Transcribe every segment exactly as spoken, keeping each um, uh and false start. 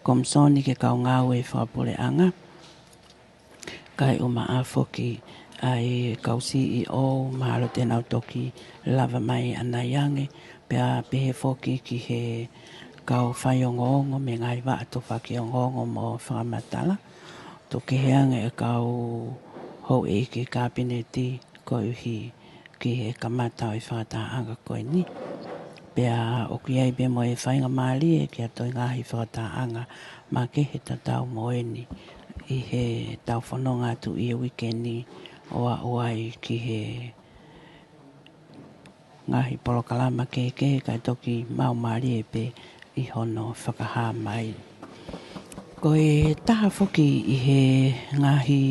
Komisoni ki he kau ngāue fakapuleʻanga. Kae ʻumaʻā foki ʻa e kau C E O, mahalo te nau toki lava mai ʻanai ange, pea pehē foki ki he kau faiongoongo mei he ngaahi vaʻa tufaki ongoongo mo fakamatala. Tuku kehe ange e kau houʻeiki Kapineti koeʻuhi ki he kamata ʻo e fakatahaʻanga ko eni. Pea ʻoku ʻi ai pē mo e faingamālie ki ha toe ngaahi fakatahaʻanga makehe tatau mo eni ʻi heʻetau fononga atu ʻi he uike ni ʻo aʻu ai ki he ngaahi polokalama kehekehe kae toki maumālie pē ʻi hono fakahā mai. Ko e taha foki ʻi he ngaahi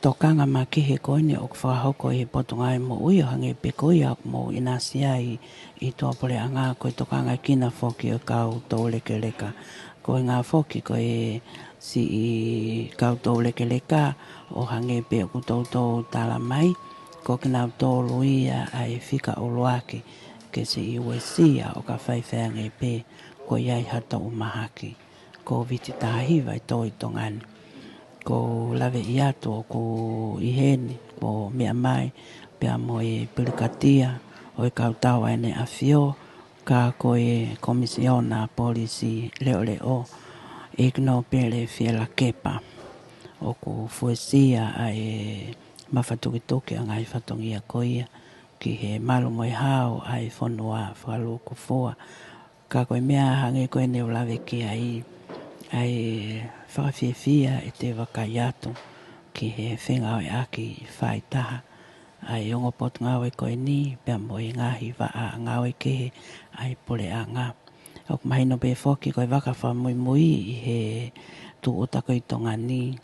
tokanga makehe ko eni ʻoku fakahoko ʻi he Potungāue Moʻui ʻo hangē pē ko ia ʻoku mou ʻinasi ai ʻi tuʻapuleʻanga, ko e tokangaʻi kina foki ʻo e kau toulekeleka. Ko e ngaahi foki ko e siʻi kau toulekeleka ʻo hangē pē ʻoku toutou tala mai, ko kinautolu ia ʻa e fika ʻuluaki ke siʻi uesia ʻo ka faifai ange pē ko ia ʻi ha toʻu mahaki Kōviti taha hiva ʻi Tonga ni. Ko u laveʻi atu ʻoku ʻi heni, ko meʻa mai, pea mo e pilikatia ʻo e kau tau ʻa ʻEne ʻAfio, ka ko e Komisiona Polisi Leʻoleʻo, ʻEiki Nōpele Fielakepa, ʻoku fuesia ʻa e mafatukituki ʻa e ngaahi fatongia ko ia ki he malu mo e hao ʻa e fonua fakalūkufua. Ka ko e meʻa hangē ko eni ʻoku lave ki ai, ʻa e fakafiefia ʻete vakai atu ki he fengāueʻaki faaitaha ʻa e ongo potungāue ko eni, pea mo e ngaahi vaʻa ngāue kehe ʻa e puleʻanga. ʻOku mahino pē foki ko e vaka fakamuimui ʻi he tūʻuta ko ē ʻi Tonga ni,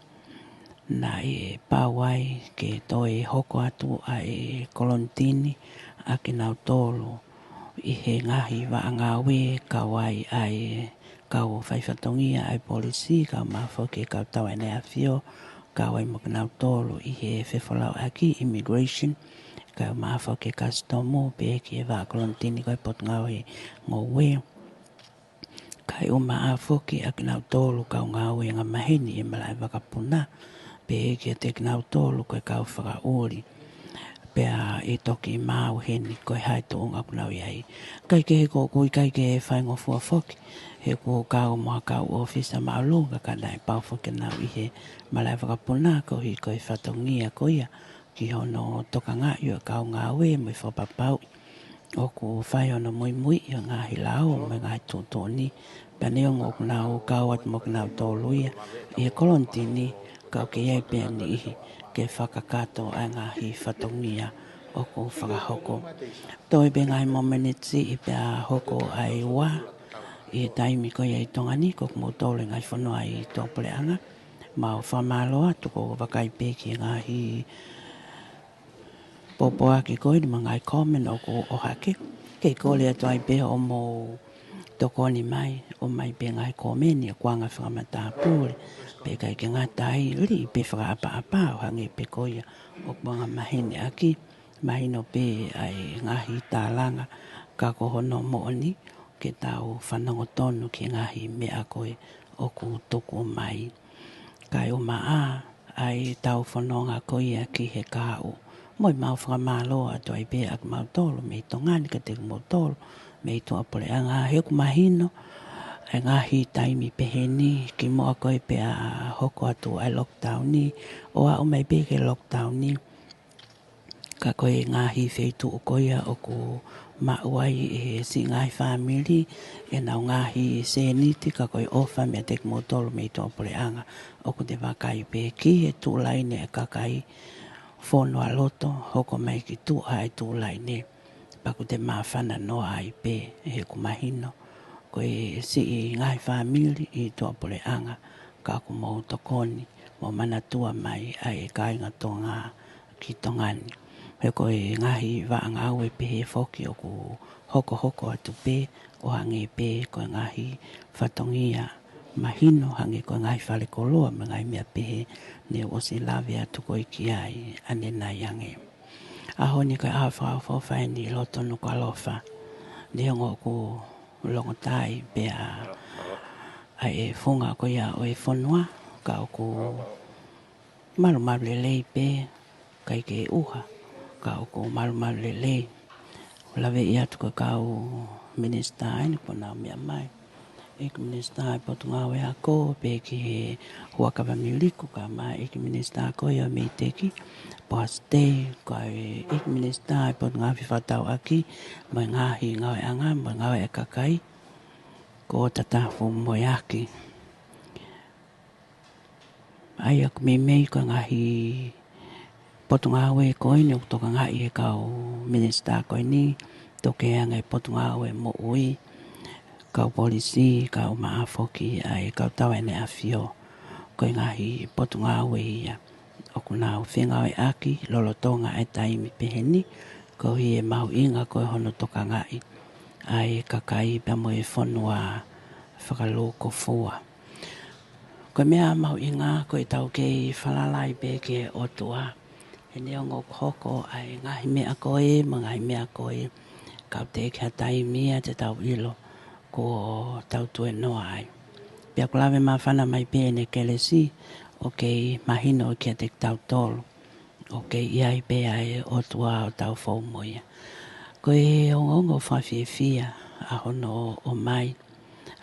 naʻe pau ai ke toe hoko atu ʻa e kolonitini ʻa kinautolu ʻi he ngaahi vaʻa ngāue, kau ai ʻa e kau faifatongia ʻa e polisi, kae ʻumaʻā foki e kau tau ʻa ʻEne ʻAfio, kau ai mo kinautolu ʻi he fefolauʻaki immigration, kae ʻumaʻā foki e kasitomu, pehē ki he vaʻa kolonitini ko e potungāue ngoue. Kae ʻumaʻā foki ʻa kinautolu kau ngāue angamaheni ʻi he malaʻe vakapuna, pehē kiate kinautolu ko e kau fakaʻuli. Pea ʻe toki maau heni ko e hā e tuʻunga ʻoku nau ʻi ai. Kae kehe, ko ʻoku ʻikai ke faingofua foki, he ʻoku kau mo ha kau ʻōfisa māʻolunga, ka naʻe pau foki ke nau ʻi he malaʻe vakapuna koeʻuhi ko e fatongia ko ia ki hono tokangaʻi ʻo e kau ngāue mo e fakapapauʻi ʻoku fai hono muimuiʻi ʻo e ngaahi lao mo e ngaahi tuʻutuʻuni. Pea neongo ʻoku nau kau atu mo kinautolu ia ʻi he kolonitini, ka ʻoku ʻi ai pē ʻa e niʻihi ke fakakakato ʻa e ngaahi fatongia ʻoku fakahoko. Toe pē ngaahi momeniti siʻi pea hoko ʻa e ua ʻi he taimi ko ia ʻi Tonga ni, ko kimoutolu ʻi he ngaahi fonua ʻi tuʻapuleʻanga. Mau fakamālō atu, ko u vakai pē ki he ngaahi pōpoaki ko eni mo e ngaahi comment ʻoku ʻohake. Kei kole atu ai pē hoʻomou tokoni mai, ʻomai pē ngaahi comment ʻi he kuonga fakamatāpule, pea ʻikai ke ngata ai, liʻi pē fakaʻapaʻapa ʻo hangē pē ko ia ʻoku angamaheni ʻaki. Mahino pē ʻa e ngaahi tālanga, ka ko hono moʻoni ke tau fanongo tonu ki he ngaahi meʻa ko ē ʻoku tuku mai. Kae ʻumaʻā ʻa ʻetau fononga ko ia ki he kahaʻu. Mo e mau fakamālō atu ai pē ʻa kimautolu mei Tonga ni kiate kimoutolu mei tuʻapuleʻanga, he ʻoku mahino ʻa e ngaahi taimi pehē ni, kimuʻa ko ē pea hoko atu ʻa e lockdown ni, ʻo aʻu mai pē ki he lockdown ni, ka ko e ngaahi feituʻu ko ia ʻoku maʻu ai ʻe he siʻi ngaahi fāmili ʻenau ngaahi sēniti, ka ko e ʻofa meiate kimoutolu mei tuʻapuleʻanga, ʻoku te vakai pē ki he tuʻu laine ʻa e kakai fonualoto, hoko mai ki tuʻa ʻa e tuʻu laine, pea ʻoku te māfana noa ai pē, he ʻoku mahino ko e siʻi ngaahi fāmili ʻi tuʻapuleʻanga, ka ʻoku mou tokoni mo manatua mai ʻa e kāinga Tonga ki Tonga ni. He ko e ngaahi vaʻa ngāue pehē foki ʻoku hokohoko atu pē, ʻo hangē pē ko e ngaahi fatongia mahino, hangē ko e ngaahi falekolua mo e ngaahi meʻa pehē, ne u ʻosi lave atu ko ē ki ai ʻanenai ange. ʻAho ni ko e ʻaho fakaʻofoʻofa eni ʻi loto Nukuʻalofa. Neongo ʻoku longotai pea ʻa e funga ko ia ʻo e fonua, ka ʻoku malumalu lelei pē, ʻikai ke ʻuha, ka ʻoku malumalu lelei. ʻOku laveʻi atu ko e kau minisitā eni kuo nau meʻa mai. ʻEiki Minisitā ʻi Potungāue Ako, pehē ki he Huʻakavameiliku, kae ʻumaʻā ʻEiki Minisitā ko ia ʻo e MEIDECC, Poasi Tei, kae ʻEiki Minisitā ʻi Potungāue Fefakatauʻaki, mo e ngaahi ngāueʻanga, mo e ngāue ʻa e kakai, ko Tatafu Moeaki. ʻA ia ʻoku meimei ko e ngaahi potungāue ko eni ʻoku tokangaʻi ʻe he kau minisitā ko eni, toki hangē Potungāue Moʻui, kau polisi, kau maʻa foki ʻa e kau tau ʻEne ʻAfio. Ko e ngaahi potungāue ia ʻoku nau fengāueʻaki lolotonga e taimi pehē ni, koeʻuhi ʻe mahuʻinga ko e hono tokangaʻi ʻa e kakai pea mo e fonua fakalūkufua. Ko e meʻa mahuʻinga ko ʻetau kei falala ai pē ki he ʻOtua. He neongo ʻoku hoko ʻa e ngaahi meʻa ko ē, mo e ngaahi meʻa ko ē, ka ʻoku teʻeki ha taimi ia te tau ʻilo kuo tau tuenoa ai. Pea ʻoku lave māfana mai pē ʻEne kelesi ʻo kei mahino kiate kitautolu ʻoku kei ʻi ai pē ʻa e ʻOtua ʻo tau fou mo ia. Ko e ongoongo fakafiefia ʻa hono ʻomai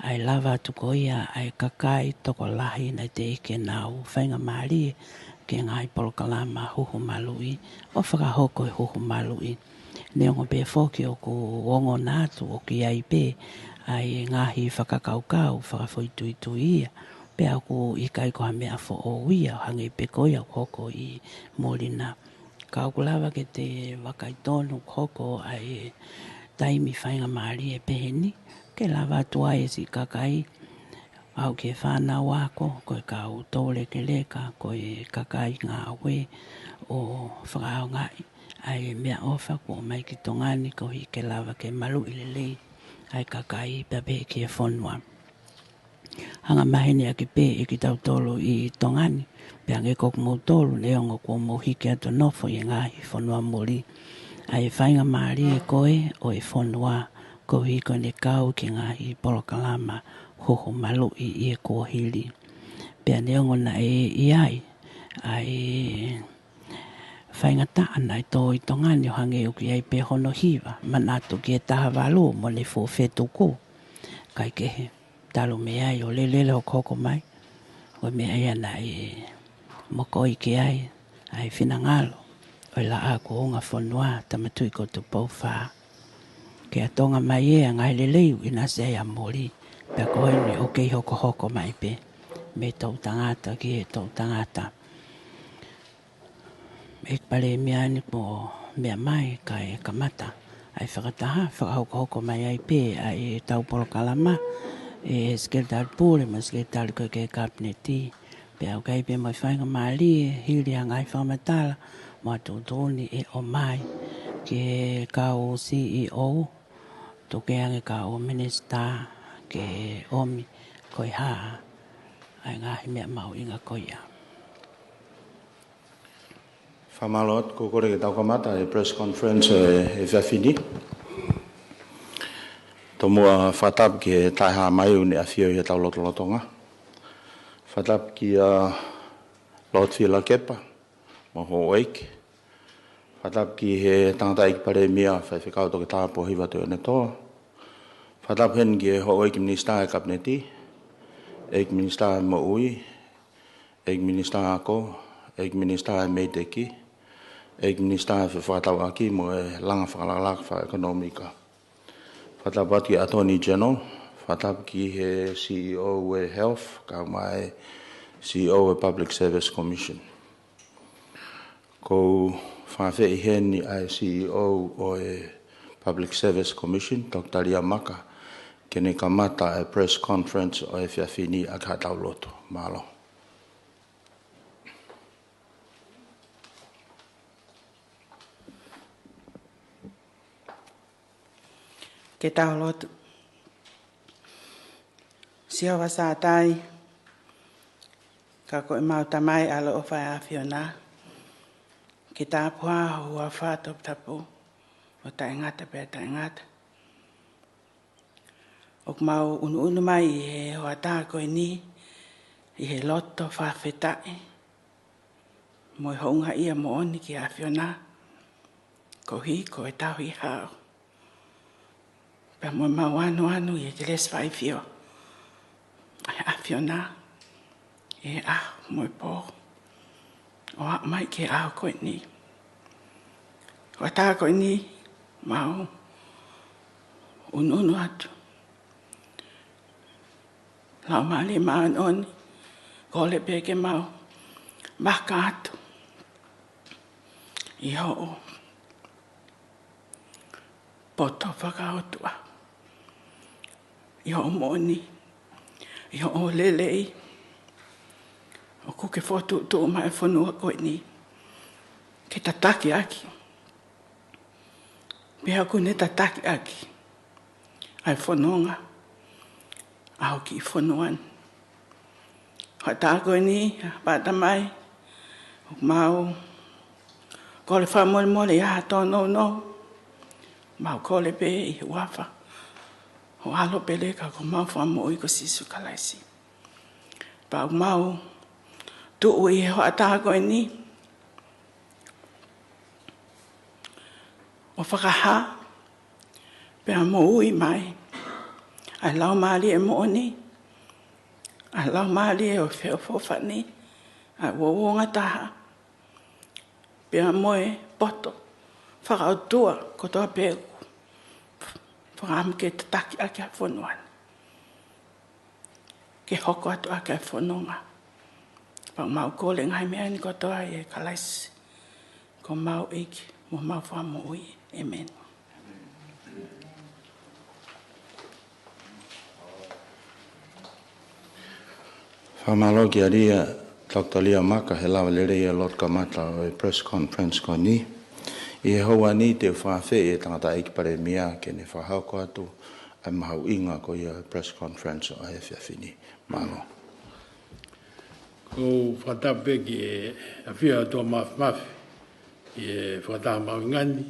ʻa e lava atu ko ia ʻa e kakai tokolahi naʻe teʻeki ke nau faingamālie ki he ngaahi polokalama huhu maluʻi ʻo fakahoko e huhu maluʻi. Neongo pē foki ʻoku ongona atu ʻoku ʻi ai pē ʻa e ngaahi fakakaukau fakafoʻituitui ia, pea ʻoku ʻikai ko ha meʻa foʻou ia, hangē pē ko ia ʻoku hoko ʻi muli na. Ka ʻoku lava ke te vakai tonu ʻoku hoko ʻa e taimi faingamālie pehē ni, ke lava atu ai e siʻi kakai aʻu ki he fānau ako, ko e kau toulekeleka, ko e kakai ngāue, ʻo fakaʻaongaʻi ʻa e meʻaʻofa kuo ʻomai ki Tonga ni koeʻuhi ke lava ke maluʻi lelei ʻa e kakai pea pehē ki he fonua. Anga maheni ake pē ʻe kitautolu ʻi Tonga ni, pea hangē ko kimoutolu, neongo kuo mou hiki atu ʻo nofo ʻi he ngaahi fonua muli, ʻa e faingamālie ko ē ʻo e fonua koeʻuhi ko ʻene kau ki he ngaahi polokalama huhu maluʻi ʻi he kuohili. Pea neongo naʻe ʻi ai ʻa e faingataʻa naʻe tō ʻi Tonga ni ʻo hangē ʻoku ʻi ai pē hono hiva, manatu ki he taha valu mo ʻene fuʻu fetuku. Kae kehe, talu mei ai ʻo lele hokohoko mai, ko e meʻa ia naʻe mokoi ki ai ʻa e finangalo ʻo e Laʻā kuo Ungafonua, Tama Tuʻi ko Tupou Fā. Ke ʻatonga mai ʻa e ngaahi lelei ʻoku ʻinasi ai ʻa muli, pea ko eni ʻoku kei hokohoko mai pē mei he toʻutangata ki he toʻutangata. ʻEiki Palēmia ni kuo meʻa mai kae kamata ʻa e fakataha, fakahokohoko mai ai pē ʻa ʻetau polokalama ʻe he Sekelitali Pule mo e Sekelitali ko ē ki he Kapineti. Pea ʻoku ʻi ai pē mo e faingamālie hili ʻa e ngaahi fakamatala mo e tuʻutuʻuni ʻe ʻomai ki he kau C E O, tuku ange kau minisitā ke ʻomi ko e hā ʻa e ngaahi meʻa mahuʻinga ko ia. Fakamālō atu, ko e kole ke tau kamata e press conference ʻo e, e efiafi ni. Tomuʻa fakatapu ki he Taʻehāmai ʻoku ne ʻafio ʻi hotau lotolotonga. Fakatapu kia Lord Fielakepa mo houʻeiki. Fakatapu ki he tangataʻeiki Palēmia, Faifekau Toketā Pōhiva Tuʻiʻonetoa. Fakatapu heni ki he houʻeiki minisitā ʻo e Kapineti, ʻeiki minisitā moʻui, ʻeiki minisitā ako, ʻeiki minisitā MEIDECC, ʻeiki minisitā fefakatauʻaki mo e langa fakalakalaka fakaʻekonōmika. Fakatapu atu ki he Attorney General, fakatapu ki he C E O ʻo e Health, kae ʻumaʻā e C E O ʻo e Public Service Commission. ʻOku ou fakaafeʻi heni ʻa e C E O ʻo e Public Service Commission, Doctor Lia Maka, ke ne kamata e press conference ʻo e efiafi ni ʻaki haʻatau lotu. Mālō. Ke tau lotu. Sihova Sātai, ka ko ʻemau Tamai ʻaloʻofa ʻa e ʻAfiona, ke tāpuhā ho huafa toputapu ʻo taʻengata pea taʻengata. ʻOku mau ʻunuʻunu mai ʻi he hoʻatā ko eni ʻi he loto fakafetaʻi mo e houngaʻia moʻoni ki he ʻAfiona, koeʻuhi ko e tauhi hao pea mo ʻemau anoano ʻi he kelesi faifio ʻa e ʻAfiona ʻi he ʻaho mo e pō ʻo aʻu mai ki he ʻaho ko eni. Hoʻatā ko eni mau ʻunuʻunu atu Laumālie Māʻoniʻoni, kole pē ke mau vaka atu ʻi hoʻo poto fakaʻotua, ʻi hoʻo moʻoni, ʻi hoʻo lelei ʻoku ke fokotuʻutuʻu mai e fonua ko eni ke tataki ʻaki, pea ʻoku ne tataki ʻaki ʻa e fononga ʻa hoʻo kiʻi fonua ni. Hoʻatā ko eni, ʻa Pātamai, ʻoku mau kole fakamolemole ʻi ha tōnounou. Mau kole pē ʻi he huafa ho ʻAlo pele ka ko homau Fakamoʻui ko Sīsū Kalaisi. Pea ʻoku mau tuʻu ʻi he hoʻatā ko eni ʻo fakahā pea moʻui mai ʻa e Laumālie moʻoni, ʻa e Laumālie ʻo e feʻofoʻofani, ʻa e uouongataha, pea mo e poto fakaʻotua kotoa pē ʻoku fakaʻamu ke tataki ʻaki ʻa e fonua ni, ke hoko atu ʻaki ʻa e fononga. Pea ʻoku mau kole e ngaahi meʻa ni kotoa ʻia Kalaisi ko homau ʻEiki mo homau Fakamoʻui. ʻĒmeni. Fakamālō kia Lia, Doctor Lia Maka, he lava lelei e lotu kamata ʻo e press conference ko eni. ʻI he houa ni te u fakaafeʻi e tangataʻeiki Palēmia ke ne fakahoko atu ʻa e mahuʻinga ko ia press conference ʻo e efiafi ni. Mālō. ʻOku ou fakatapu pē ki he ʻafio ʻa e ʻOtua Māfimafi ʻi he fakataha mahuʻinga ni.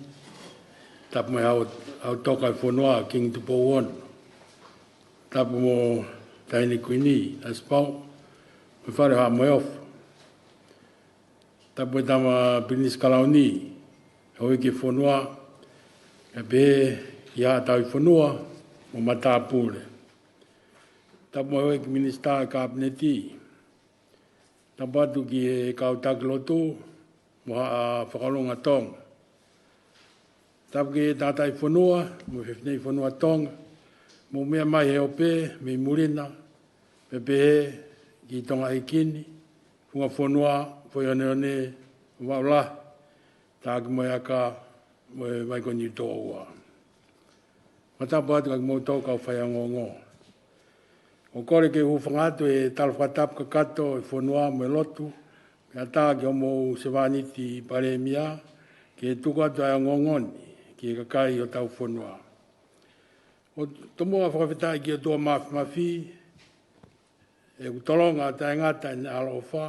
Tapu mo e hau, hau toka e fonua, Kingi Tupou Ono. Tapu mo Taʻahine Kuini Nanasipauʻu, mo e Fale ʻo Haʻa Moheofo. Tapu mo e Tama Pilinisi Kalauni, Houʻeiki Fonua, kae pehē ki haʻa tauhi fonua mo matāpule. Tapu mo e Houʻeiki Minisitā ʻo e Kapineti. Tapu atu ki he kau taki lotu mo haʻa fakaʻulunga Tonga. Tapu ki he tangataʻi fonua mo e fefine fonua Tonga, mou meʻa mai he ope mei muli na, pea pehē ki Tonga ʻEiki ni, Funga Fonua, Foʻi Oneone, Vavaʻu Lahi, Taaki mo e Aka, mo e Vai ko Niutōua. Fakatapu atu kia kimoutolu kau faiongoongo. ʻOku ou kole ke u hūfanga atu he tala fakatapu kakato ʻo e fonua mo e lotu, pea ʻatā ki hoʻomou sevāniti Palēmia, ke tuku atu ʻa e ongoongo ni ki he kakai ʻo hotau fonua. ʻOku ou tomuʻa fakafetaʻi ki he ʻOtua Māfimafi, he ʻoku tolonga ʻo taʻengata ʻene ʻaloʻofa,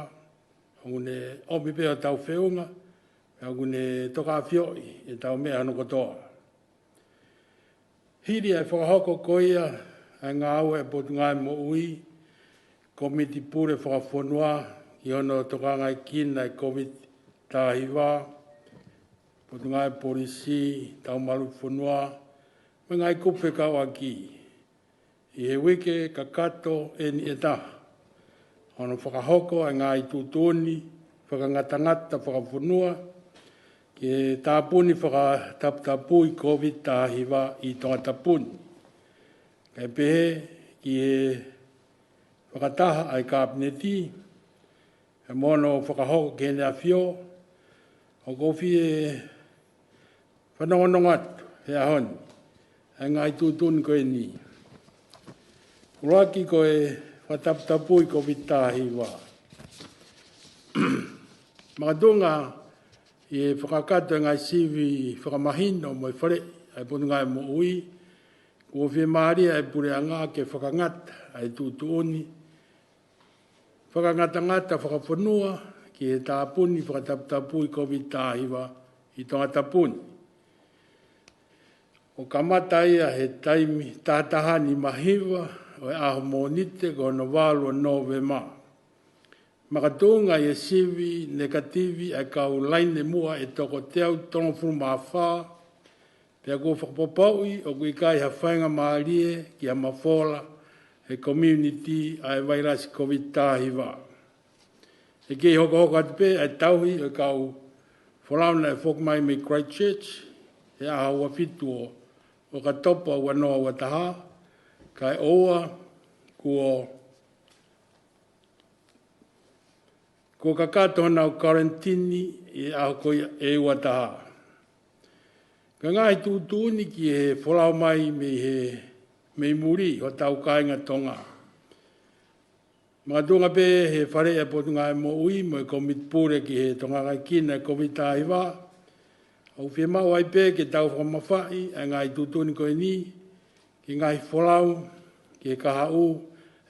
ʻoku ne ʻomi pē hotau feʻunga, pea ʻoku ne tokaʻafioʻi ʻetau meʻa hono kotoa. Hili ʻa e fakahoko ko ia ʻa e ngāue ʻa e Potungāue Moʻui, Kōmiti Pule Fakafonua, ki hono tokangaekina e Kōviti taha hiva, Potungāue Polisi, Taumalu Fonua, mo e ngaahi kupu fekauʻaki, ʻi he uike kakato eni ʻe taha, hono fakahoko ʻa e ngaahi tuʻutuʻuni fakangatangata fakafonua ki he tāpuni fakataputapui Kōviti taha hiva ʻi Tongatapu ni. Kae pehē ki he fakataha ʻa e Kapineti, pea mo hono fakahoko ki heʻene ʻafio, ʻoku ou fie fanongonongo atu he ʻaho ni ʻa e ngaahi tuʻutuʻuni ko eni. ʻUluaki ko e fakataputapui Kōviti taha hiva. Makatuʻunga ʻi he fakakakato e ngaahi sivi fakamahino mo e faleʻi ʻa e Potungāue Moʻui, kuo fiemālie ʻa e Puleʻanga ke fakangata ʻa e tuʻutuʻuni fakangatangata fakafonua ki he tāpuni fakataputapui Kōviti taha hiva ʻi Tongatapu ni. ʻo kamata ia he taimi taha taha nima hiva ʻo e ʻaho Mōnite ko hono valu ʻo Nōvema. Makatuʻunga ʻi he sivi nekativi ʻa e kau laine muʻa ʻe toko teau tolongofulu mā fā, pea kuo fakapapauʻi ʻoku ʻikai ha faingamālie ki ha mafola he community ʻa e vailasi Kōviti taha hiva. ʻE kei hokohoko atu pē ʻa e tauhi ʻo e kau folau naʻe foki mai mei Christchurch he ʻaho ua fitu ʻo ʻOkatopa ua noa ua taha, kae ʻoua kuo, kuo kakato honau karantini ʻi he ʻaho ko ia ʻe ua taha. Ko e ngaahi tuʻutuʻuni ki he folau mai mei he, mei muli hotau kāinga Tonga. Makatuʻunga pē he Fale ʻa e Potungāue Moʻui mo e Kōmiti Pule ki he Tonga Ngaahi Kina Kōviti taha hiva, ʻoku fiemaʻu ai pē ke tau fakamamafaʻi ʻa e ngaahi tuʻutuʻuni ko eni ki he ngaahi folau ki he kahaʻu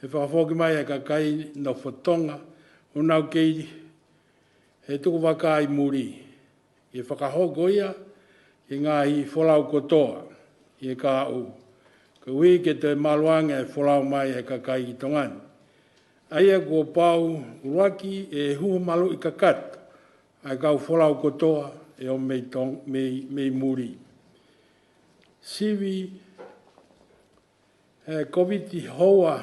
ʻe fakafoki mai ʻa e kakai nofo Tonga ʻoku nau kei he tukuvaka ʻi muli, ke fakahoko ia ki he ngaahi folau kotoa ʻi he kahaʻu, koeʻuhi ke toe malu ange ʻa e folau mai ʻa e kakai ki Tonga ni. ʻA ia kuo pau ʻuluaki ʻe huhu maluʻi kakato ʻa e kau folau kotoa ʻe ō mei Tong-, mei, mei muli. Sivi ʻa e Kōviti houa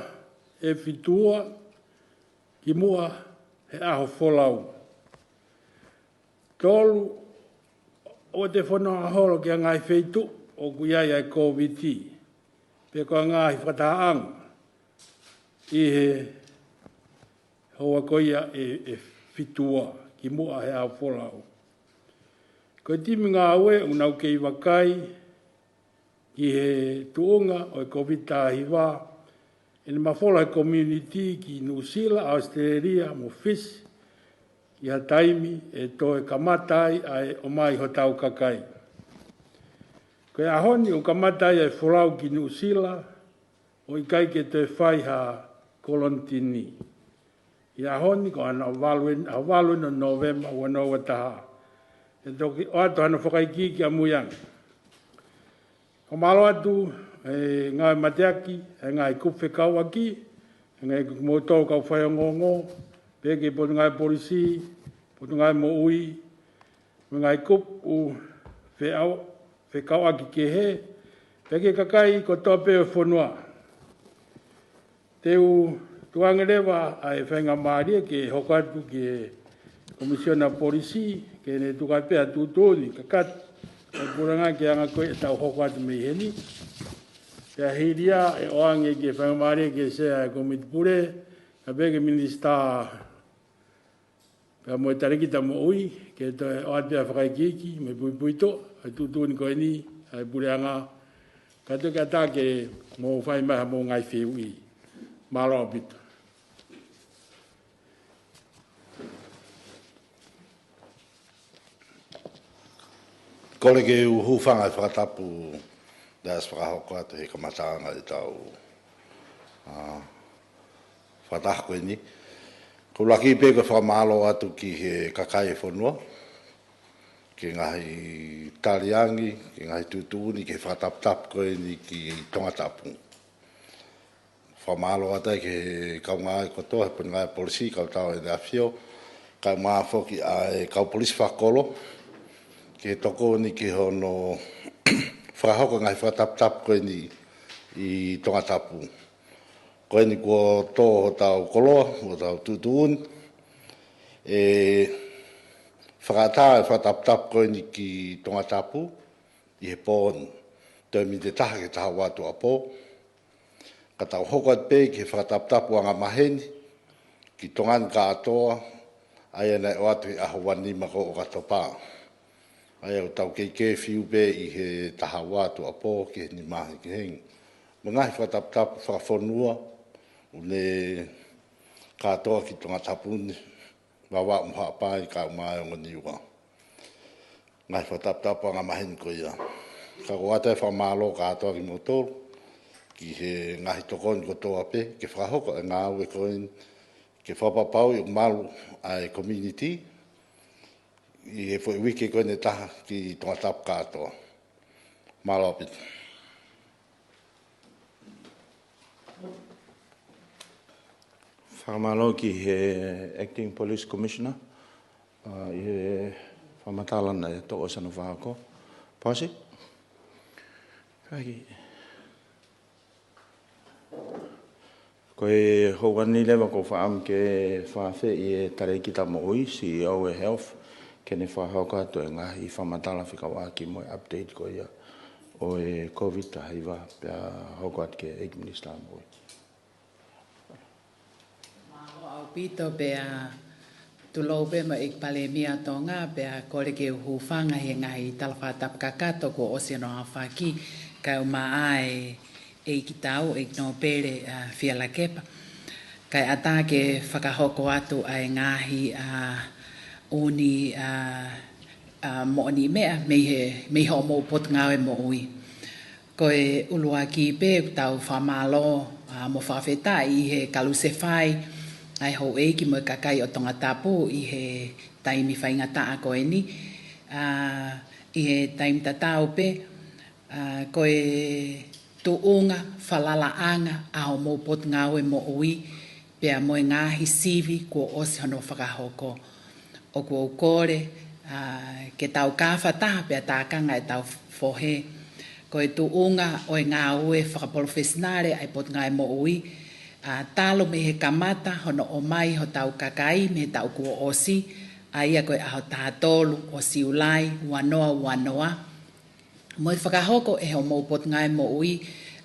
ʻe fitu ua kimuʻa he ʻaho folau. Tolu, ʻoua te fononga holo ki ha ngaahi feituʻu ʻoku ʻi ai ʻa e Kōviti, pe ko ha ngaahi fakatahaʻanga ʻi he houa ko ia ʻe, ʻe fitu ua kimuʻa he ʻaho folau. Ko e timi ngāue ʻoku nau kei vakai ki he tuʻunga ʻo e Kōviti taha hiva, ʻene mafola he community ki Nuʻusila, ʻAositelēlia mo Fisi, ʻi ha taimi ʻe toe kamata ai ʻa e ʻomai hotau kakai. Ko e ʻaho ni ʻoku kamata ai ʻa e folau ki Nuʻusila, ʻo ʻikai ke toe fai ha kolonitini. ʻI he ʻaho ni ko hono valu eni, ʻaho valu eni ʻo Nōvema ua noa ua taha. ʻE toki ʻoatu hano fakaikiiki ʻamui ange. Fakamālō atu ʻa e ngaahi mateaki, ʻa e ngaahi kupu fekauʻaki, ʻa e ngaahi kupu moutolu kau faiongoongo, pehē ki he Potungāue Polisi, Potungāue Moʻui, mo e ngaahi kupu feʻau-, fekauʻaki kehe, pea ki he kakai kotoa pē ʻo e fonua. Te u tuku ange leva ʻa e faingamālie ke hoko atu ki he Komisiona Polisi, ke ne tuku atu pē ʻa e tuʻutuʻuni kakato ʻa e puleʻanga ki he anga ko ē ʻetau hoko atu mei heni. Pea hili ia ʻe ʻoange ki he faingamālie ki he Sea ʻo e Kōmiti Pule, kae pehē ki he Minisitā pea mo e Talēkita Moʻui, ke toe ʻoatu ʻa e fakaikiiki mo e puipuituʻa ʻa e tuʻutuʻuni ko eni ʻa e puleʻanga, kae toki ʻatā ke mou fai mai haʻamou ngaahi fehuʻi. Mālō ʻaupito. Kole ke u hūfanga he fakatapu naʻe ʻosi fakahoko atu he kamataʻanga ʻetau, ā, fakataha ko eni. Ko e ʻuluaki pē ko e fakamālō atu ki he kakai e fonua, ki he ngaahi taliangi, ki he ngaahi tuʻutuʻuni, ki he fakataputapu ko eni ki Tongatapu. Fakamālō atu ai ki he kau ngāue kotoa, he Potungāue Polisi, kau tau ʻEne ʻAfio, kae ʻumaʻā foki ʻa e kau polisi fakakolo, ki he tokoni ki hono fakahoko ngaahi fakataputapu ko eni ʻi Tongatapu. Ko eni kuo tō hotau koloa, hotau tuʻutuʻuni, ʻe fakaʻatā e fakataputapu ko eni ki Tongatapu ʻi he pō ni, toe miniti ʻe taha ki he taha ua tuʻuapō. Ka tau hoko atu pē ki he fakataputapu angamaheni ki Tonga ni kātoa, ʻa ia naʻe ʻoatu he ʻaho ua nima ko ʻOkatopa. ʻA ia ʻoku tau kei kefiu pē ʻi he taha ua tuʻuapō ki he nima hengihengi. Mo e ngaahi fakataputapu fakafonua ʻoku ne kātoa ki Tongatapu ni, Vavaʻu mo Haʻapai kae ʻumaʻā e ongo Niua. Ngaahi fakataputapu angamaheni ko ia. Ka ko e ʻoatu e fakamālō kātoa kimoutolu ki he ngaahi tokoni kotoa pē ke fakahoko e ngāue ko eni, ke fakapapauʻi ʻoku malu ʻa e community ʻi he foʻi uike ko eni ʻe taha ki Tongatapu kātoa. Mālō ʻaupito. Fakamālō ki he Acting Police Commissioner, ʻa, ʻi he fakamatala naʻe toʻo ʻosi hono fakahoko. Pasi. Kaiki. Ko e houa ni leva ʻoku ou fakaʻamu ke fakaafeʻi e Talēkita Moʻui, C E O e Health, ke ne fakahoko atu e ngaahi fakamatala fekauʻaki mo e update ko ia ʻo e COVID taha hiva, pea hoko atu ki he ʻEiki Minisitā Moʻui. Mālō ʻaupito pea tulou pē mo e ʻEiki Palēmia ʻo Tonga, pea kole ke u hūfanga he ngaahi tala fakatapu kakato kuo ʻosi hono aofaki, kae ʻumaʻā e ʻEiki Tau, ʻEiki Nōpele, ʻa, Fielakepa. Kae ʻatā ke fakahoko atu ʻa e ngaahi, ʻa, ʻū, ʻa, ʻa, moʻoniʻi meʻa mei he, mei hoʻomou Potungāue Moʻui. Ko e ʻuluaki pē ʻoku tau fakamālō, ʻa, mo fakafetaʻi ʻi he kalusefai ʻa e houʻeiki mo e kakai ʻo Tongatapu ʻi he taimi faingataʻa ko eni. ʻA, ʻi he taimi tatau pē, ʻa, ko e tuʻunga falalaʻanga ʻa hoʻomou Potungāue Moʻui, pea mo e ngaahi sivi kuo ʻosi hono fakahoko. ʻOku ou kole, ʻa, ke tau kāfataha pea tākanga ʻetau fohe. Ko e tuʻunga ʻo e ngāue fakapalofesinale ʻa e Potungāue Moʻui, ʻa, talu mei he kamata hono ʻomai hotau kakai mei he taʻu kuo ʻosi, ʻa ia ko e ʻaho taha tolu ʻo Siulai, ua noa ua noa. Mo e fakahoko ʻe hoʻomou Potungāue Moʻui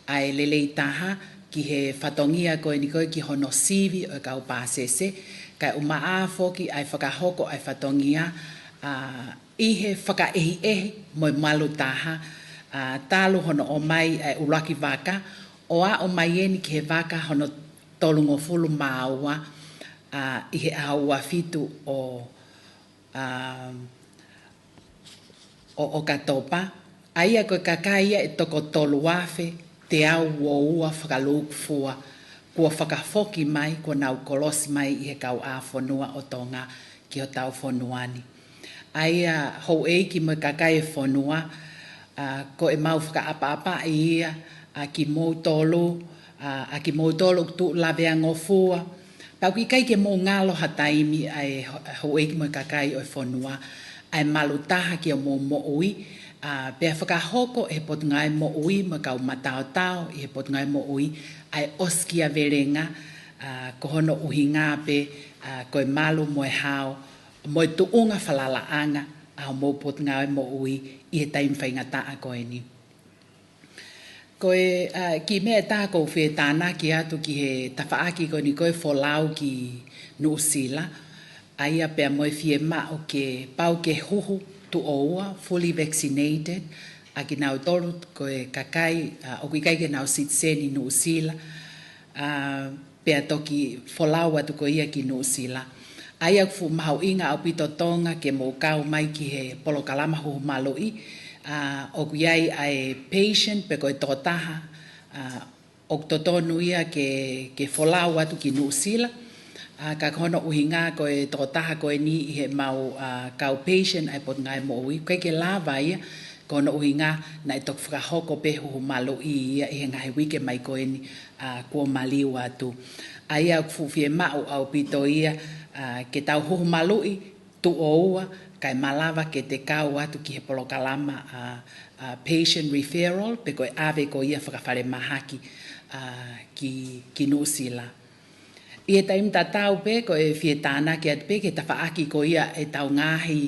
ʻa e lelei taha ki he fatongia ko eni ko ē ki hono sivi ʻo e kau pāsese, kae ʻumaʻā foki ʻa e fakahoko ʻa e fatongia, ʻa, ʻi he fakaʻehiʻehi mo e malu taha, ʻa, talu hono ʻomai ʻa e ʻuluaki vaka, ʻo aʻu mai eni ki he vaka hono tolungofulu mā ua, ʻa, ʻi he ʻaho ua fitu ʻo, ʻa, ʻo ʻOkatopa, ʻa ia ko e kakai ia ʻe toko tolu afe teau ua ua fakalūkufua, kuo fakafoki mai, kuo nau kolosi mai ʻi he kauʻāfonua ʻo Tonga ki hotau fonua ni. ʻA ia houʻeiki mo e kakai e fonua, ʻa, ko ʻemau fakaʻapaʻapaʻi ia, ʻa, kimoutolu, ʻa, ʻa kimoutolu ʻoku tuʻu laveangofua, pea ʻoku ʻikai ke mou ngalo ha taimi ʻa e ho-, houʻeiki mo e kakai ʻo e fonua, ʻa e malu taha ki hoʻomou moʻui, ʻa, pea fakahoko ʻe he Potungāue Moʻui mo e kau mataotao ʻi he Potungāue Moʻui ʻa e ʻosikiavelenga, velenga, ʻa, ko hono ʻuhinga pē, ʻa, ko e malu mo e hao, mo e tuʻunga falalaʻanga ʻa hoʻomou Potungāue Moʻui ʻi he taimi faingataʻa ko eni. Ko e, ʻa, kiʻi meʻa ʻe taha ʻoku ou fie tānaki atu ki he tafaʻaki ko eni ko e folau ki Nuʻusila, ʻa ia pea mo e fiemaʻu ke pau ke huhu tuʻo ua, fully vaccinated, ʻa kinautolu ko e kakai, ʻa, ʻoku ʻikai ke nau sitiseni Nuʻusila, ʻa, pea toki folau atu ko ia ki Nuʻusila. ʻA ia ʻoku fuʻu mahuʻinga ʻaupito Tonga ke mou kau mai ki he polokalama huhu maluʻi, ʻa, ʻoku ʻi ai ʻa e patient pe ko e tokotaha, ʻa, ʻoku totonu ia ke, ke folau atu ki Nuʻusila. ʻA, ka ko hono ʻuhinga ko e tokotaha ko eni ʻi heʻemau, ʻa, kau patient ʻa e Potungāue Moʻui, ʻoku ʻikai ke lava ia, ko hono ʻuhinga naʻe toki fakahoko pē huhu maluʻi ia ʻi he ngaahi uike mai ko eni, ʻa, kuo maliu atu. ʻA ia ʻoku fuʻu fiemaʻu ʻaupito ia, ʻa, ke tau huhu maluʻi tuʻo ua, kae malava ke te kau atu ki he polokalama, ʻa, ʻa, patient referral, pe ko e ʻave ko ia fakafalemahaki, ʻa, ki, ki Nuʻusila. ʻI he taimi tatau pē, ʻoku ou fie tānaki atu pē ki he tafaʻaki ko ia ʻetau ngaahi,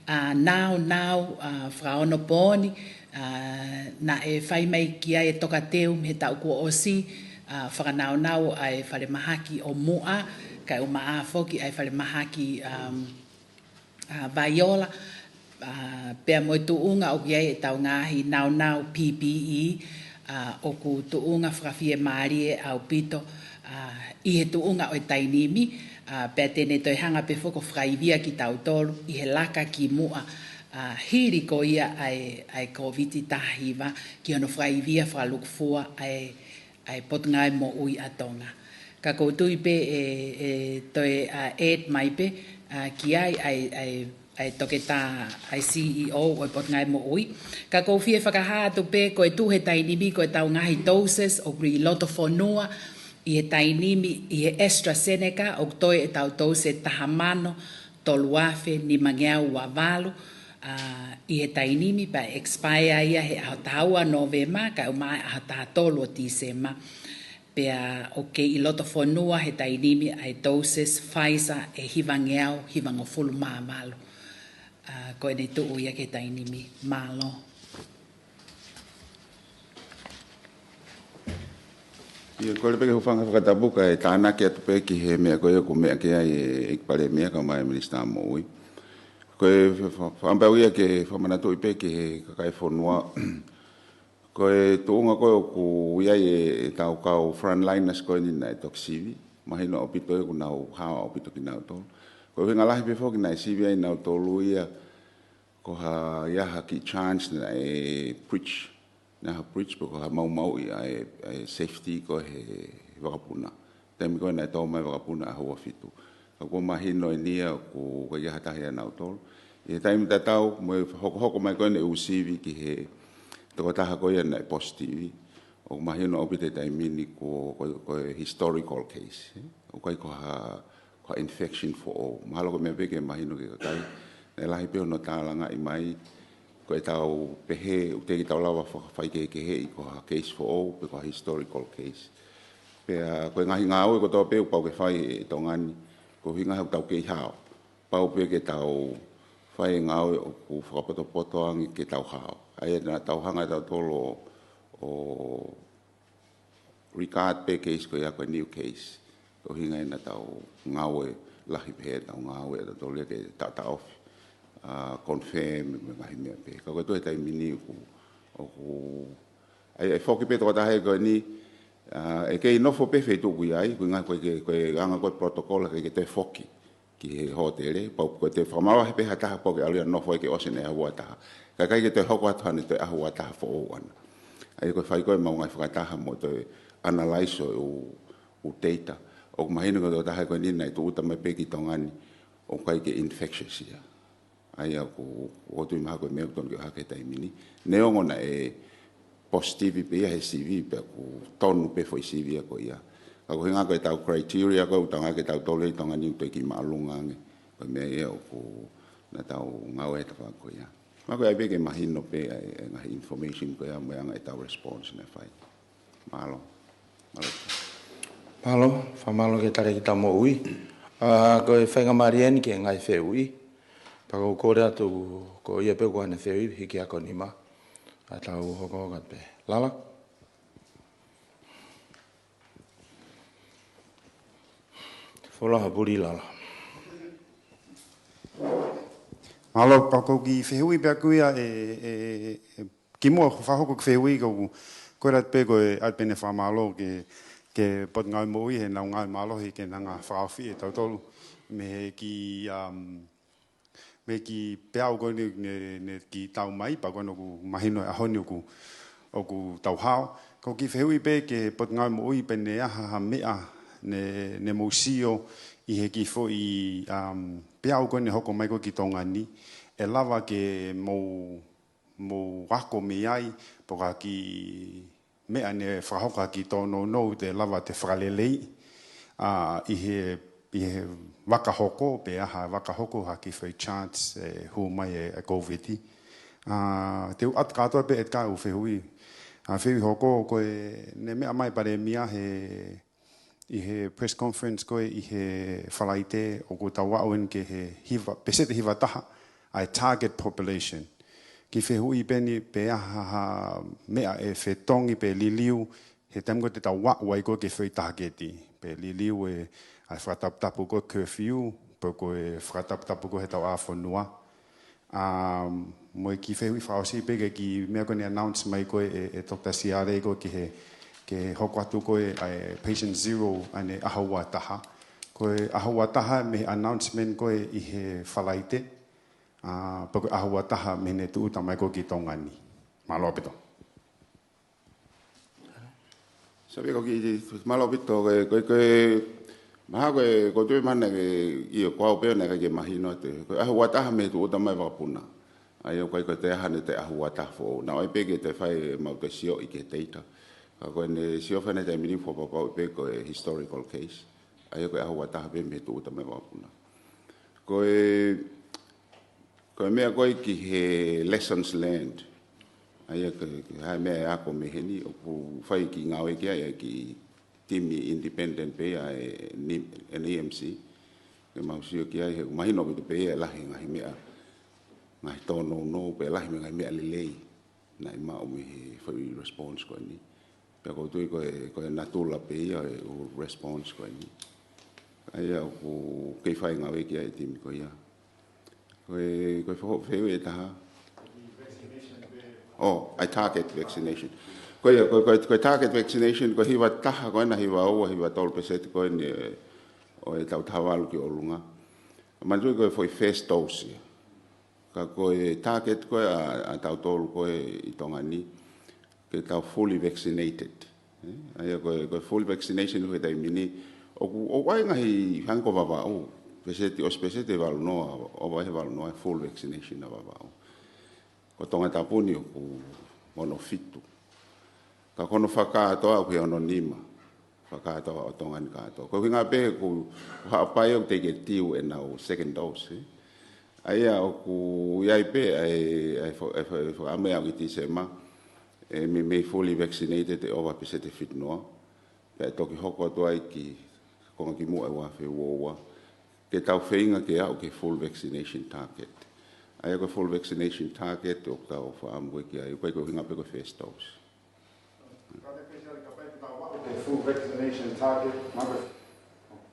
ʻa, naunau, ʻa, fakaonopooni, ʻa, naʻe fai mai ki ai e tokateu mei he taʻu kuo ʻosi, ʻa, fakanaunau ʻa e falemahaki ʻo Muʻa, kae ʻumaʻā foki ʻa e falemahaki, um, ʻa, Vaiola, ʻa, pea mo e tuʻunga ʻoku ʻi ai ʻetau ngaahi naunau P P E, ʻa, ʻoku tuʻunga fakafiemālie ʻaupito, ʻa, ʻi he tuʻunga ʻo e taimi ni, ʻa, pea te ne toe hanga pē foki ʻo fakaivia kitautolu ʻi he laka ki muʻa, ʻa, hili ko ia ʻa e, ʻa e COVID taha hiva ki hono fakaivia fakalūkufua ʻa e ʻa e Potungāue Moʻui ʻa Tonga. Ka ʻoku ou tui pē ʻe, ʻe toe, ʻa, add mai pē, ʻa, ki ai ʻa e, ʻa e ʻa e toketā, ʻa e C E O ʻo e Potungāue Moʻui. Ka ʻoku ou fie fakahā atu pē ko e tuʻu he taimi ni ko ʻetau ngaahi doses ʻoku ʻi loto fonua ʻi he taimi ni ʻi he AstraZeneca ʻoku toe ʻetau dose taha mano tolu afe nimangeau ua valu, ʻa, ʻi he taimi ni pea expire ia he ʻaho taha ua Nōvema, kae ʻumaʻā e ʻaho taha tolu ʻo Tīsema. Pea ʻoku kei ʻi loto fonua he taimi ni ʻa e doses Pfizer ʻe hivangeau hivangofulu mā valu. ʻA, ko ʻene tuʻu ia ki he taimi ni. Mālō. ʻIa, kole pē ke u hūfanga he fakatapu kae tānaki atu pē ki he meʻa ko ia ʻoku meʻa ki ai e ʻEiki Palēmia kae ʻumaʻā e Minisitā Moʻui. Ko e fa-, fa-, fakaʻamu pē au ia ke fakamanatuʻi pē ki he kakai e fonua. Ko e tuʻunga ko ē ʻoku ʻi ai e, ʻetau kau frontliners ko eni naʻe toki sivi. Mahino ʻaupito ʻoku nau hao ʻaupito kinautolu. Ko e ʻuhinga lahi pē foki naʻe sivi ai nautolu ia ko ha, ʻi ai ha kiʻi chance naʻe breach. Naʻe ʻi ai ha breach pe ko ha maumauʻi ʻa e, ʻa e safety ko ē he, he vakapuna. Taimi ko ē naʻe tō mai e vakapuna ʻaho ua fitu. Ka kuo mahino eni ia ʻoku ʻikai ha taha ʻia nautolu. ʻI he taimi tatau, mo e hokohoko mai ko ē ʻene ʻū sivi ki he tokotaha ko ia naʻe positive. ʻOku mahino ʻaupito he taimi ni ko, ko, ko e historical case, ē? ʻOku ʻikai ko ha, ko ha infection foʻou. Mahalo ko e meʻa pē ke mahino ki he kakai. Naʻe lahi pē hono tālangaʻi mai, ko ʻetau pehē, ʻoku teʻeki ke tau lava fakafaikehekeheʻi ko ha case foʻou, pe ko ha historical case. Pea ko e ngaahi ngāue kotoa pē ʻoku pau ke fai ʻe Tonga ni, ko e ʻuhinga he ʻoku tau kei hao. Pau pē ke tau fai e ngāue ʻoku fakapotopoto ange ke tau hao. ʻA ia naʻa tau hanga ʻe tautolu ʻo, ʻo regard pē case ko ia ko e new case. Ko e ʻuhinga ia naʻa tau ngāue lahi pē he ʻetau ngāue ʻa tautolu ia ke taʻotaʻofi, ʻa, confirm mo e ngaahi meʻa pē. Ka ko e tuʻu he taimi ni ʻoku, ʻoku, ʻa ia ʻe foki pē tokotaha ia ko eni, ʻa, ʻe kei nofo pē he feituʻu ʻoku ʻi ai, ko e ʻuhinga ko e ke, ko e anga ko ē protocol ʻikai ke toe foki ki he hōtele, pau ko e toe fakamālohi pē ha taha pau ke ʻalu ia ʻo nofo ai ke ʻosi ʻene ʻaho ua taha. Ka ʻikai ke toe hoko atu haʻane toe ʻaho ua taha foʻou ʻana. ʻA ia ko e fai ko ē ʻemau ngaahi fakataha mo toe analyze ʻo e ʻū, ʻū data. ʻOku mahino ko e tokotaha ko eni naʻe tūʻuta mai pē ki Tonga ni, ʻoku ʻikai ke infectious ia. ʻA ia ʻoku, ʻoku ou tui mahalo ko e meʻa ʻoku tonu ke ʻohake he taimi ni. Neongo naʻe positive pē ia he sivi, pea ʻoku tonu pē foʻi sivi ia ko ia. Ka ko e ʻuhinga ko ʻetau criteria ko ē ʻoku tau ngāueʻaki ʻe tautolu ʻi Tonga ni ʻoku toe kiʻi māʻolunga ange. Ko e meʻa ia ʻoku, naʻa tau ngāue he tafaʻaki ko ia. Mahalo ko ia pē ke mahino pē ʻa e, ʻa e ngaahi information ko ia mo e anga ʻetau response naʻe fai. Mālō. Mālō. Mālō, fakamālō ki he Talēkita Moʻui. ʻA, ko e faingamālie eni ki he ngaahi fehuʻi. Pea ʻoku ou kole atu, ko ia pē ʻoku ʻi ai hano fehuʻi, hiki hako nima. ʻA, tau hokohoko atu pē. Lala? Foloha puli Lala. Mālō, pea ko e kiʻi fehuʻi pē ʻaku ia ʻe, ʻe, ʻe, kimuʻa ʻoku ou fakahoko e kiʻi fehuʻi ko ʻeku, ko e ʻai pē ko e ʻai pē ʻene fakamālō ki he, ki he Potungāue Moʻui heʻenau ngāue mālohi ke nau hanga ʻo fakaofi ʻe tautolu mei he kiʻi, um, mei he kiʻi peau ko eni naʻe, naʻe kiʻi tau mai, pea ko ena ʻoku mahino he ʻaho ni ʻoku, ʻoku tau hao. Ko e kiʻi fehuʻi pē ki he Potungāue Moʻui pe naʻe ʻi ai ha meʻa naʻe, naʻa mou sio ʻi he kiʻi foʻi, um, peau ko eni naʻe hoko mai ko ē ki Tonga ni, ʻe lava ke mou mou ako mei ai, pe ko ha kiʻi meʻa naʻe fakahoko ha kiʻi tōnounou te lava te fakaleleiʻi, ʻa, ʻi he, ʻi he vaka hoko, pe ʻi ai ha vaka hoko ha kiʻi foʻi chance ʻe hū mai e, e COVID. ʻA, te u ʻatu kātoa pē ʻe taha ʻeku fehuʻi. ʻA, fehuʻi hoko ko ē naʻe meʻa mai e Palēmia he ʻi he press conference ko ē ʻi he Falaite ʻoku tau aʻu eni ki he hiva, peseti hiva taha ʻa e target population. Kiʻi fehuʻi pē eni pe ʻi ai ha, ha meʻa ʻe fetongi pe liliu he taimi ko ē te tau aʻu ai ko ē ki he foʻi tahaketi. Pe liliu e, ʻa e fakataputapu ko ē curfew, pe ko e fakataputapu ko ē heʻetau ʻā fonua. Um, mo e kiʻi fehuʻi fakaʻosi pē ki he kiʻi meʻa ko eni naʻe announce mai ko ē ʻe, ʻe Doctor Siale ko ē ki he, ki he hoko atu ko ē ʻa e patient zero ʻa ʻene ʻaho ua taha. Ko e ʻaho ua taha mei he announcement ko ē ʻi he Falaite, ʻa, pe ko e ʻaho ua taha mei heʻene tūʻuta mai ko ē ki Tonga ni. Mālō ʻaupito. Sai pē ko e kiʻi, mālō ʻaupito, ko e, ko e, ko e, Mahalo ko e, ko e toe mana ke, ʻio, ko au pē naʻe ʻikai ke mahino atu. Ko e ʻaho ua taha mei he tūʻuta mai vakapuna. ʻA ia ʻoku ʻikai ko e toe ʻaho ni, toe ʻaho ua taha foʻou. Naʻe ʻai pē ke toe fai ʻemau toe sioʻi ki he data. Ka ko ʻene sio fana taimi ni fakapapauʻi pē ko e historical case. ʻA ia ko e ʻaho ua taha pē mei he tūʻuta mai vakapuna. Ko e, ko e meʻa ko ē ki he lessons learned. ʻA ia ko e, ko e hā e meʻa ʻe ako mei heni, ʻoku fai e kiʻi ngāue ki ai ʻa e kiʻi timi independent pē ia ʻe ni-, ʻe he E M C. Ke mau sio ki ai he ʻoku mahino ʻaupito pē ia ʻe lahi e ngaahi meʻa, ngaahi tōnounou pē lahi mo e ngaahi meʻa lelei naʻe maʻu mei he foʻi response ko eni. Pea ʻoku ou tui ko e, ko e natula pē ia e ʻū response ko eni. ʻA ia ʻoku kei fai ngāue ki ai e timi ko ia. Ko e, ko e foʻi fehuʻi ʻe taha. Oh, ʻa e target vaccination. Ko ia, ko, ko, ko e target vaccination, ko e hiva taha ko ena, hiva ua, hiva tolu peseti ko eni, ʻo e taʻu taha valu ki ʻolunga. Manatuʻi ko e foʻi first dose ia. Ka ko e target ko ē ʻa, ʻa tautolu ko ē ʻi Tonga ni, ke tau fully vaccinated. ʻE, ʻa ia ko e, ko e full vaccination he taimi ni, ʻoku, ʻoku ʻi ai e ngaahi hangē ko Vavaʻu, peseti, ʻosi peseti ʻe valu noa, ʻo vai he valu noa e full vaccination ʻa Vavaʻu. Ko Tongatapu ni ʻoku ono fitu. Ka ko hono fakakātoa ʻoku ʻi he ono nima. Fakakātoa ʻo Tonga ni kātoa. Ko e ʻuhinga pē ʻoku, ʻoku haʻapai ʻoku teʻeki ke tiu ʻenau second dose, ē. ʻA ia ʻoku ʻi ai pē ʻa e, ʻa e fo-, ʻa e fo-, ʻa e fo-, ʻa e meʻa ʻi Tīsema, ʻe meimei fully vaccinated ʻe ʻova peseti fitu noa. Pea ʻe toki hoko atu ai ki he konga kimuʻa ʻo e ua afe ua ua. Ke tau feinga ke aʻu ki he full vaccination target. ʻA ia ko e full vaccination target ʻoku tau fakaʻamu ko ē ki ai, ʻoku ʻikai ko e ʻuhinga pē ko e first dose. Kātaki pē Siale, kapau te tau aʻu ki he full vaccination target, ma ko-,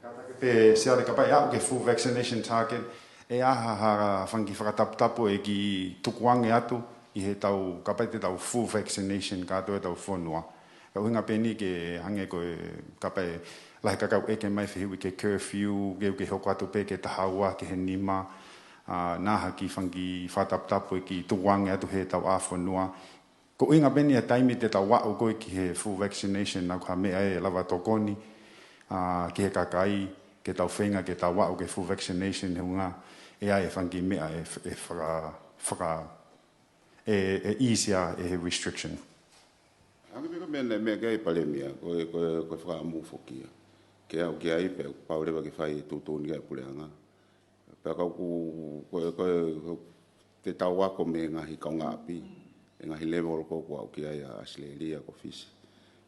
kātaki pē Siale, kapau ʻe aʻu ki he full vaccination target, ʻe ʻi ai ha, ha fanga kiʻi fakataputapu ʻe kiʻi tukuange atu ʻi heʻetau, kapau te tau full vaccination kātoa ʻetau fonua. Ka ʻuhinga pē eni ke hangē ko e, kapau ʻe lahi e kakai ʻoku ʻeke mai fehuʻi ki he curfew, ke, ke hoko atu pē ki he taha ua, ki he nima, ʻa, naʻa ha kiʻi fanga kiʻi fakataputapu ʻe kiʻi tukuange atu heʻetau ʻā fonua. Ko e ʻuhinga pē eni ʻa e taimi te tau aʻu ko ē ki he full vaccination, naʻa ko ha meʻa ʻe lava tokoni, ʻa, ki he kakai, ke tau feinga ke tau aʻu ki he full vaccination he ʻuhinga, ʻe ʻi ai e fanga kiʻi meʻa ʻe, ʻe faka-, faka-, ʻe, ʻe ease ʻa e restriction. Hangē pē ko e meʻa naʻe meʻa ki ai e Palēmia, ko e, ko e, ko e fakaʻamu foki ia. Ke aʻu ki ai pea pau leva ke fai e tuʻutuʻuni ki ai e puleʻanga. Pea ka ʻoku, ko e, ko e, ko e te tau ako mei he ngaahi kaungāʻapi, e ngaahi level ko ē ʻoku aʻu ki ai ʻa ʻAositelēlia, ko Fisi.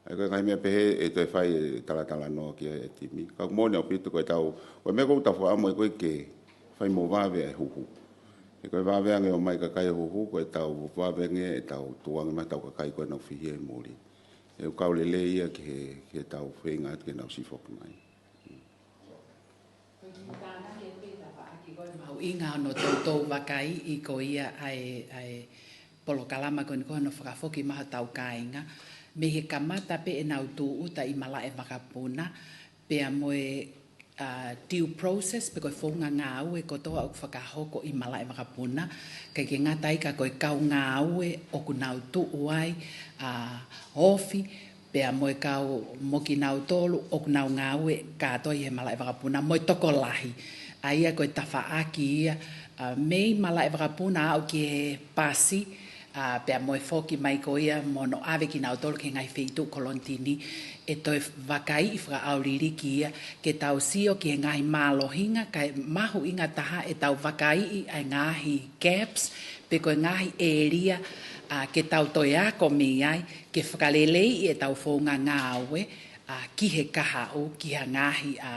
ʻA ia ko e ngaahi meʻa pehē ʻe toe fai e talatalanoa ki ai e timi. Ka ʻoku moʻoni ʻaupito ko ʻetau, ko e meʻa ʻoku tau fakaʻamu ai ko ē ke fai mo vave ʻa e huhu. He ko e vave ange ʻo ʻomai kakai ʻo huhu, ko ʻetau vave ange ʻetau tukuange mai ʻetau kakai ko ē ʻoku nau fihia ʻi muli. ʻE ʻoku kau lelei ia ki he, ki heʻetau feinga atu ke nau siʻi foki mai. Ko e kiʻi tānaki pē tafaʻaki ko e mahuʻinga hono toutou vakaiʻi ko ia ʻa e, ʻa e polokalama ko eni ko hono fakafoki mai hotau kāinga. Mei he kamata pē ʻenau tūʻuta ʻi malaʻe vakapuna, pea mo e, ʻa, due process, pe ko e founga ngāue kotoa ʻoku fakahoko ʻi malaʻe vakapuna, ʻikai ke ngata ai ka ko e kau ngāue ʻoku nau tuʻu ai, ʻa, ofi, pea mo e kau mo kinautolu ʻoku nau ngāue kātoa ʻi he malaʻe vakapuna, mo e tokolahi. ʻA ia ko e tafaʻaki ia, ʻa, mei malaʻe vakapuna aʻu ki he pasi, ʻa, pea mo e foki mai ko ia mo hono ʻave kinautolu ki he ngaahi feituʻu kolonitini, ʻe toe vakaiʻi fakaʻauliliki ia, ke tau sio ki he ngaahi mālohinga, kae mahuʻinga taha ʻetau vakaiʻi ʻa e ngaahi gaps, pe ko e ngaahi ʻēlia, ʻa, ke tau toe ako mei ai, ke fakaleleiʻi ʻetau founga ngāue, ʻa, ki he kahaʻu, ki ha ngaahi, ʻa,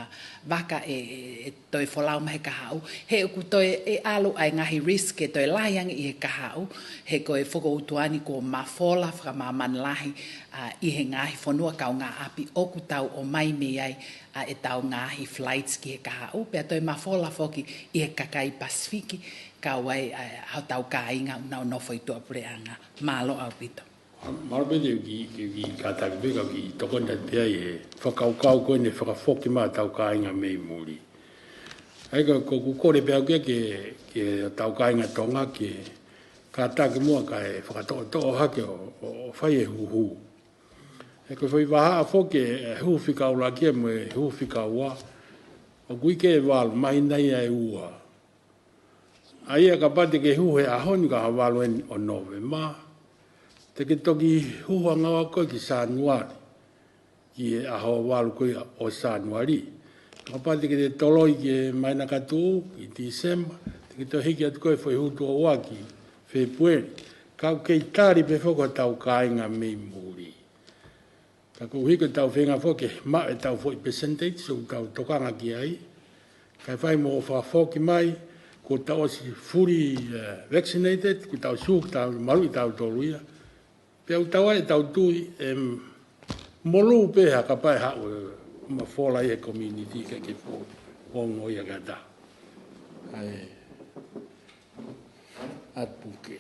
vaka ʻe, ʻe, ʻe toe folau mai he kahaʻu. He ʻoku toe ʻe ʻalu ʻa e ngaahi risk ke toe lahi ange ʻi he kahaʻu, he ko e fokoutua ni kuo mafola fakamāmani lahi, ʻa, ʻi he ngaahi fonua kaungāʻapi ʻoku tau ʻomai mei ai, ʻa, ʻetau ngaahi flights ki he kahaʻu, pea toe mafola foki ʻi he kakai Pasifiki, kau ai, ʻa, hotau kāinga ʻoku nau nofo ʻi tuʻapuleʻanga. Mālō ʻaupito. Mālō pē te u kiʻi, kiʻi, kiʻi kātaki pē ka u kiʻi tokoni atu pē ai he fakakaukau ko eni fakafoki mai ʻetau kāinga mei muli. ʻA ia ka ʻoku ou kole pē au ki he, ki heʻetau kāinga Tonga ke kātaki muʻa kae fakatoʻotoʻo hake ʻo, ʻo, ʻo fai e huhu. He ko e foʻi vahaʻa foki e huhu fika ʻuluaki mo e huhu fika ua, ʻOku ʻi ai e valu, māhina ia ʻe ua. ʻA ia kapau te ke huhu he ʻaho ni, ko e valu eni ʻo Nōvema. Te ke toki huhu ʻa e ngāue ko ē ki Sānuali, ki he ʻaho valu ko ia ʻo Sānuali. Kapau te ke toloi ki he māhina ka tuʻu, ki Tīsema, te ke toe hiki atu ko ē foʻi huhu tuʻo ua ki Fēpueli. Ka ʻoku kei tali pē foki hotau kāinga mei muli. Ka koeʻuhi ko ʻetau feinga foki ke maʻu ʻetau foʻi percentage ʻoku tau tokanga ki ai. Kae fai mo fakafoki mai, kuo tau ʻosi fully, eh, vaccinated, kuo tau sio, kuo tau maluʻi tautolu ia. Pea ʻoku tau ʻai ʻetau tui, em, molū pē ha kapau ʻe haʻu e mafola ʻi he community ke ke fo-, fongo ia ke ata. ʻAi. ʻAtu puke.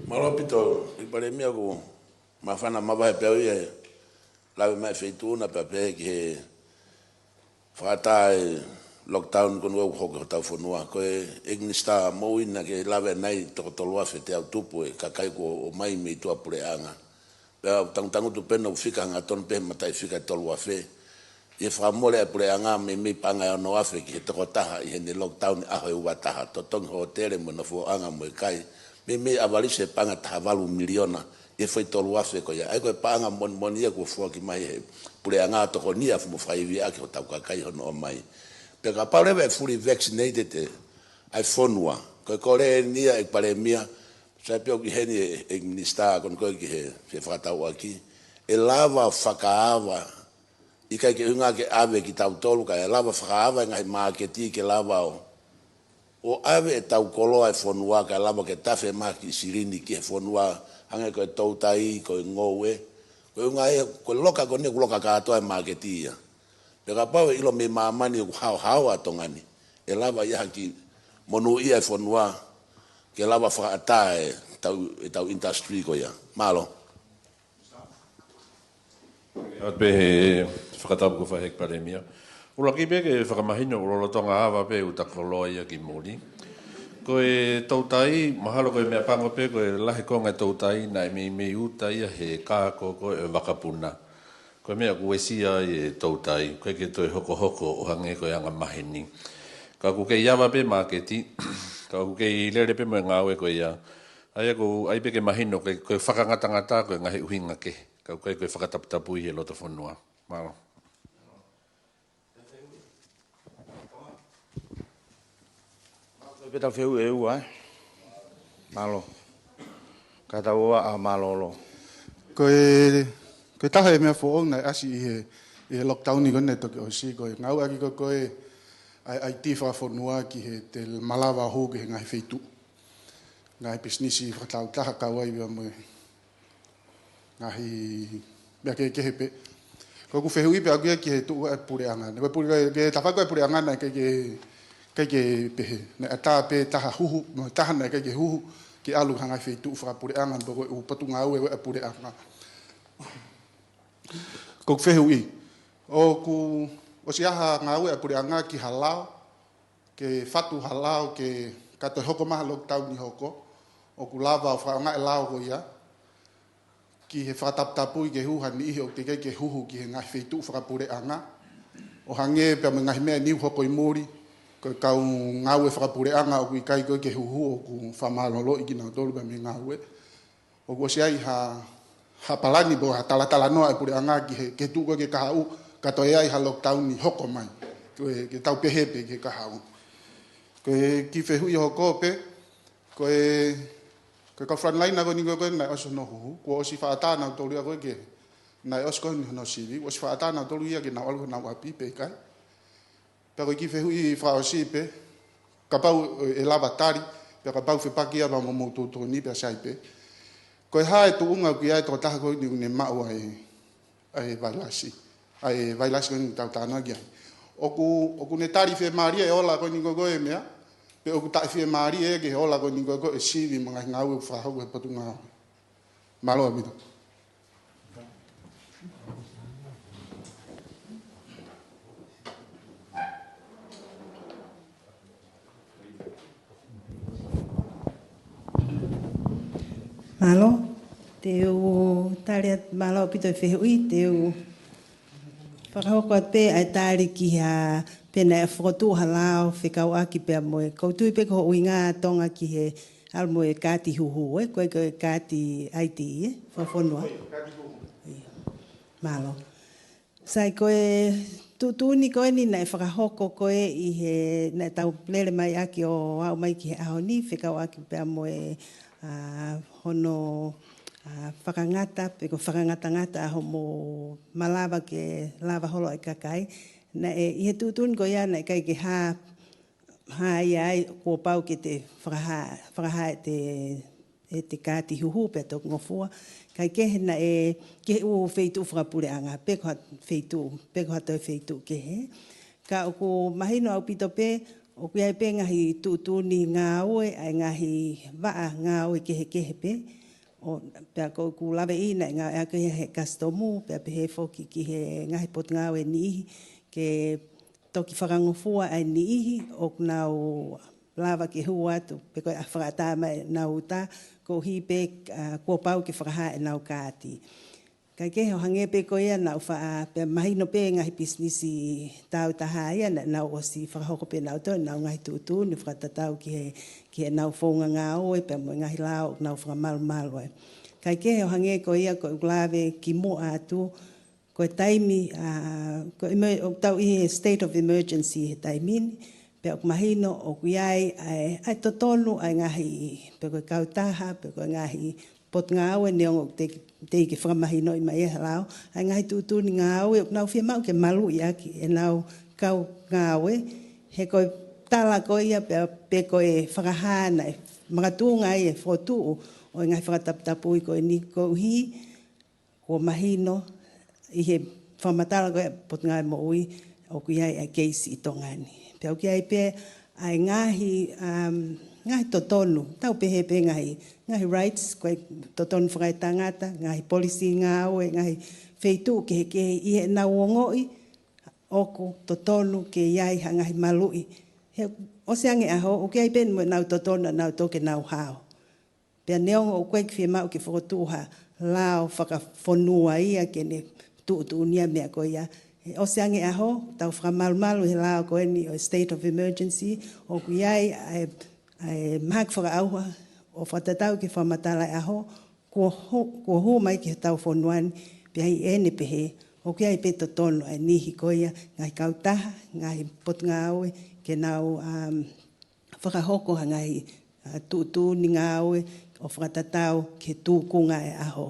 Mālō ʻaupito, ʻEiki Palēmia, ʻoku māfana mavahe pē au ia he lave mai e feituʻu na pea pehē ki he fakaʻatā e lockdown ko eni ʻoku hoko ʻi hotau fonua. Ko e ʻEiki Minisitā Moʻui naʻa ke lave ʻanenai toko tolu afe teau tupu e kakai kuo ʻomai mei tuʻapuleʻanga. Pea ʻoku tangutangutu pē ʻoku fika hangatonu pē he mataʻifika ʻe tolu afe. ʻI he fakamole ʻa e puleʻanga meimei paʻanga ʻe ono afe ki he tokotaha ʻi heʻene lockdown ʻaho ʻe ua taha. Totongi hōtele mo e nofoʻanga mo e kai. Meimei ʻavalisi e paʻanga ʻe taha valu miliona ʻi he foʻi tolu afe ko ia. ʻA ia ko e paʻanga monimoni ia kuo foaki mai he puleʻanga ʻo tokoniʻi mo fakaivia ʻaki hotau kakai hono ʻomai. Pea kapau leva ʻe fully vaccinated e, ʻa e fonua. Ko e kole eni ia ʻEiki Palēmia, sai pē ʻoku ʻi heni e, e minisitā ko eni ko ē ki he, he fefakatauʻaki. ʻE lava fakaava, ʻikai ke ʻuhinga ke ʻave kitautolu, ka ʻe lava fakaava e ngaahi māketi ke lava ʻo, ʻo ʻave ʻetau koloa e fonua, kae lava ke tafe mai ha kiʻi silini ki he fonua, hangē ko e toutai, ko e ngoue. Ko e ʻuhinga ia, ko e loka ko eni ʻoku loka kātoa e māketi ia. Pea kapau ʻe ʻilo mei māmani ʻoku haohaoa ʻa Tonga ni, ʻe lava ia ha kiʻi monūʻia e fonua, ke lava fakaʻatā ʻetau, ʻetau industry ko ia. Mālō. ʻOatu pē e fakatapu kuo fai ʻe he ʻEiki Palēmia. ʻUluaki pē ke fakamahino ʻoku lolotonga ava pē ʻuta koloa ia ki muli. Ko e toutai, mahalo ko e meʻapango pē ko e lahi konga e toutai naʻe meimei ʻuta ia he kā ko ē ʻo e vakapuna. Ko e meʻa ʻoku uesia ai e toutai, ʻoku ʻikai ke toe hokohoko ʻo hangē ko e anga maheni. Ka ʻoku kei ava pē māketi, ka ʻoku kei lele pē mo e ngāue ko ia. ʻA ia ʻoku ʻai pē ke mahino ko e, ko e fakangatangata ko e ngaahi ʻuhinga kehe. Ka ʻoku ʻikai ko e fakataputapui he loto fonua. Mālō. Pea tau fehuʻi ʻe ua, ē? Mālō. Ka tau ō ā, mālōlō. Ko e, ko e taha e meʻa foʻou naʻe ʻasi ʻi he, ʻi he lockdown ko eni naʻe toki ʻosi, ko e ngāueʻaki ko ē ʻa e, ʻa e ʻaiti fakafonua ki he te malava hū ki he ngaahi feituʻu. Ngaahi pisinisi fakataautaha kau ai pea mo e ngaahi meʻa kehekehe pē. Ko ʻeku fehuʻi pē ʻaʻaku ia ki he tuʻu ʻa e puleʻanga. Naʻe ko e pule-, ko e tafaʻaki ko ē ʻa e puleʻanga naʻe ʻikai ke, ʻikai ke pehē. Naʻe ʻatā pē taha huhu, mo e taha naʻe ʻikai ke huhu, ke ʻalu ki ha ngaahi feituʻu fakapuleʻanga, pe ko e ʻū potungāue ʻo e puleʻanga. Ko ʻeku fehuʻi, ʻoku ʻosi ʻi ai ha ngāue ʻa e puleʻanga ki ha lao, ke fatu ha lao ke ka toe hoko mai ha lockdown ʻi hoko, ʻoku lava ʻo fakaʻaongaʻi e lao ko ia, ki he fakataputapui ke huhu ha niʻihi ʻoku teʻeki ai ke huhu ki he ngaahi feituʻu fakapuleʻanga. ʻO hangē pea mo e ngaahi meʻa ʻe niʻihi hoko ʻi muli, ko e kau ngāue fakapuleʻanga ʻoku ʻikai ko ē ke huhu ʻoku fakamālōlōʻi kinautolu pea mo e ngāue. ʻOku ʻosi ʻi ai ha, ha palani pe ha talatalanoa ʻa e puleʻanga ki he, ke tuʻu ko ē ki he kahaʻu, ka toe ʻi ai ha lockdown ʻi hoko mai. Ko e, ke tau pehē pē ki he kahaʻu. Ko e kiʻi fehuʻi ʻe hoko pē, ko e, ko e kau frontliner ko eni ko ē naʻe ʻosi hono huhu, kuo ʻosi fakaʻatā nautolu ia ko ē ke, naʻe ʻosi ko eni hono sivi, kuo ʻosi fakaʻatā nautolu ia ke nau ʻalu ki honau ʻapi pe ʻikai. Pea ko e kiʻi fehuʻi fakaʻosi pē, kapau ʻe lava tali, pea kapau fepaki ia mo hoʻomou tuʻutuʻuni pea sai pē. Ko e hā e tuʻunga ʻoku ʻi ai e tokotaha ko eni ʻoku ne maʻu ʻa e, ʻa e vailasi, ʻa e vailasi ko eni ʻoku tau talanoa ki ai. ʻOku, ʻoku ne tali fiemālie e ola ko eni ko ē e meʻa, pe ʻoku taʻefiemālie ia ki he ola ko eni ko ē e sivi mo e ngaahi ngāue ʻoku fakahoko ʻe he Potungāue. Mālō ʻaupito. Mālō, te u Tali atu, mālō ʻaupito e fehuʻi, te u fakahoko atu pē ʻa e tali ki ha, pe naʻe fokotuʻu ha lao fekauʻaki pea mo e, ʻoku ou tui pē ko hoʻo ʻuhinga Tonga ki he ʻalu mo e kaati huhu, ē, ko e, ko e kaati I D, ē, fakafonua. Mālō. Sai, ko e tuʻutuʻuni ko eni naʻe fakahoko ko ē ʻi he, naʻa tau lele mai ʻaki ʻo aʻu mai ki he ʻaho ni, fekauʻaki pea mo e, ʻa, hono, ʻa, fakangata, pe ko e fakangatangata ʻa hoʻomo malava ke lava holo ʻa e kakai. Naʻe, ʻi he tuʻutuʻuni ko ia naʻe ʻikai ke hā, hā ia ai kuo pau ke te fakahā, fakahā ʻete, ʻete kaati huhu pea toki ngofua. Kae kehe naʻe, ki he ʻū feituʻu fakapuleʻanga, pe ko ha feituʻu, pe ko ha toe feituʻu kehe. Ka ʻoku mahino ʻaupito pē, ʻoku ʻi ai pē ngaahi tuʻutuʻuni ngāue, ʻa e ngaahi vaʻa ngāue kehekehe pē. ʻO, pea ko ʻeku laveʻi naʻe ngāueʻaki he kasitomu, pea pehē foki ki he ngaahi potungāue niʻihi, ke toki fakangofua ʻa e niʻihi ʻoku nau lava ke hū atu, pe ko e fakaʻatā mai ʻenau uta, koeʻuhi pē, ʻa, kuo pau ke fakahā ʻenau kaati. Kae kehe ʻo hangē pē ko ia naʻa ku faʻa, pea mahino pē ngaahi pisinisi taautaha ia naʻa nau ʻosi fakahoko pē nautolu ʻenau ngaahi tuʻutuʻuni fakatatau ki he, ki heʻenau founga ngāue pea mo e ngaahi lao ʻoku nau fakamalumalu ai. Kae kehe ʻo hangē ko ia ko ʻeku lave kimuʻa atu, ko e taimi, ʻa, ko e ʻoku tau ʻi he state of emergency he taimi ni, pea ʻoku mahino ʻoku ʻi ai ʻa e, ʻa e totonu ʻa e ngaahi, pe ko e kautaha, pe ko e ngaahi potungāue neongo ʻoku teʻeki, teʻeki ke fakamahinoʻi mai ʻe he lao, ʻa e ngaahi tuʻutuʻuni ngāue ʻoku nau fiemaʻu ke maluʻi ʻaki ʻenau kau ngāue, he ko e tala ko ia pea, pe ko e fakahā naʻe makatuʻunga ai e fokotuʻu ʻo e ngaahi fakataputapui ko eni koeʻuhi, kuo mahino ʻi he fakamatala ko e Potungāue Moʻui ʻoku ʻi ai ʻa e keisi ʻi Tonga ni. Pea ʻoku ʻi ai pē ʻa e ngaahi, um, ngaahi totonu, tau pehē pē ngaahi, ngaahi rights, ko e totonu fakaetangata, ngaahi polisi ngāue, ngaahi feituʻu kehekehe ʻi heʻenau ongoʻi ʻoku totonu ke ʻi ai ha ngaahi maluʻi. He ʻosi ange ʻaho, ʻoku ʻi ai pē mo ʻenau totonu ʻa nautolu ke nau hao. Pea neongo ʻoku ʻikai ke fiemaʻu ke fokotuʻu ha lao fakafonua ia ke ne tuʻutuʻuni ʻa e meʻa ko ia. He ʻosi ange ʻaho, tau fakamalumalu he lao ko eni ʻo e state of emergency, ʻoku ʻi ai ʻa e, ʻa e mahaki fakaʻauha, ʻo fakatatau ki he fakamatala ʻaho, kuo hū, kuo hū mai ki hotau fonua ni, pea ʻi heʻene pehē, ʻoku ʻi ai pē totonu ʻa e niʻihi ko ia, ngaahi kautaha, ngaahi potungāue, ke nau, um, fakahoko ha ngaahi, ʻa, tuʻutuʻuni ngāue ʻo fakatatau ki he tūkunga ʻo e ʻaho.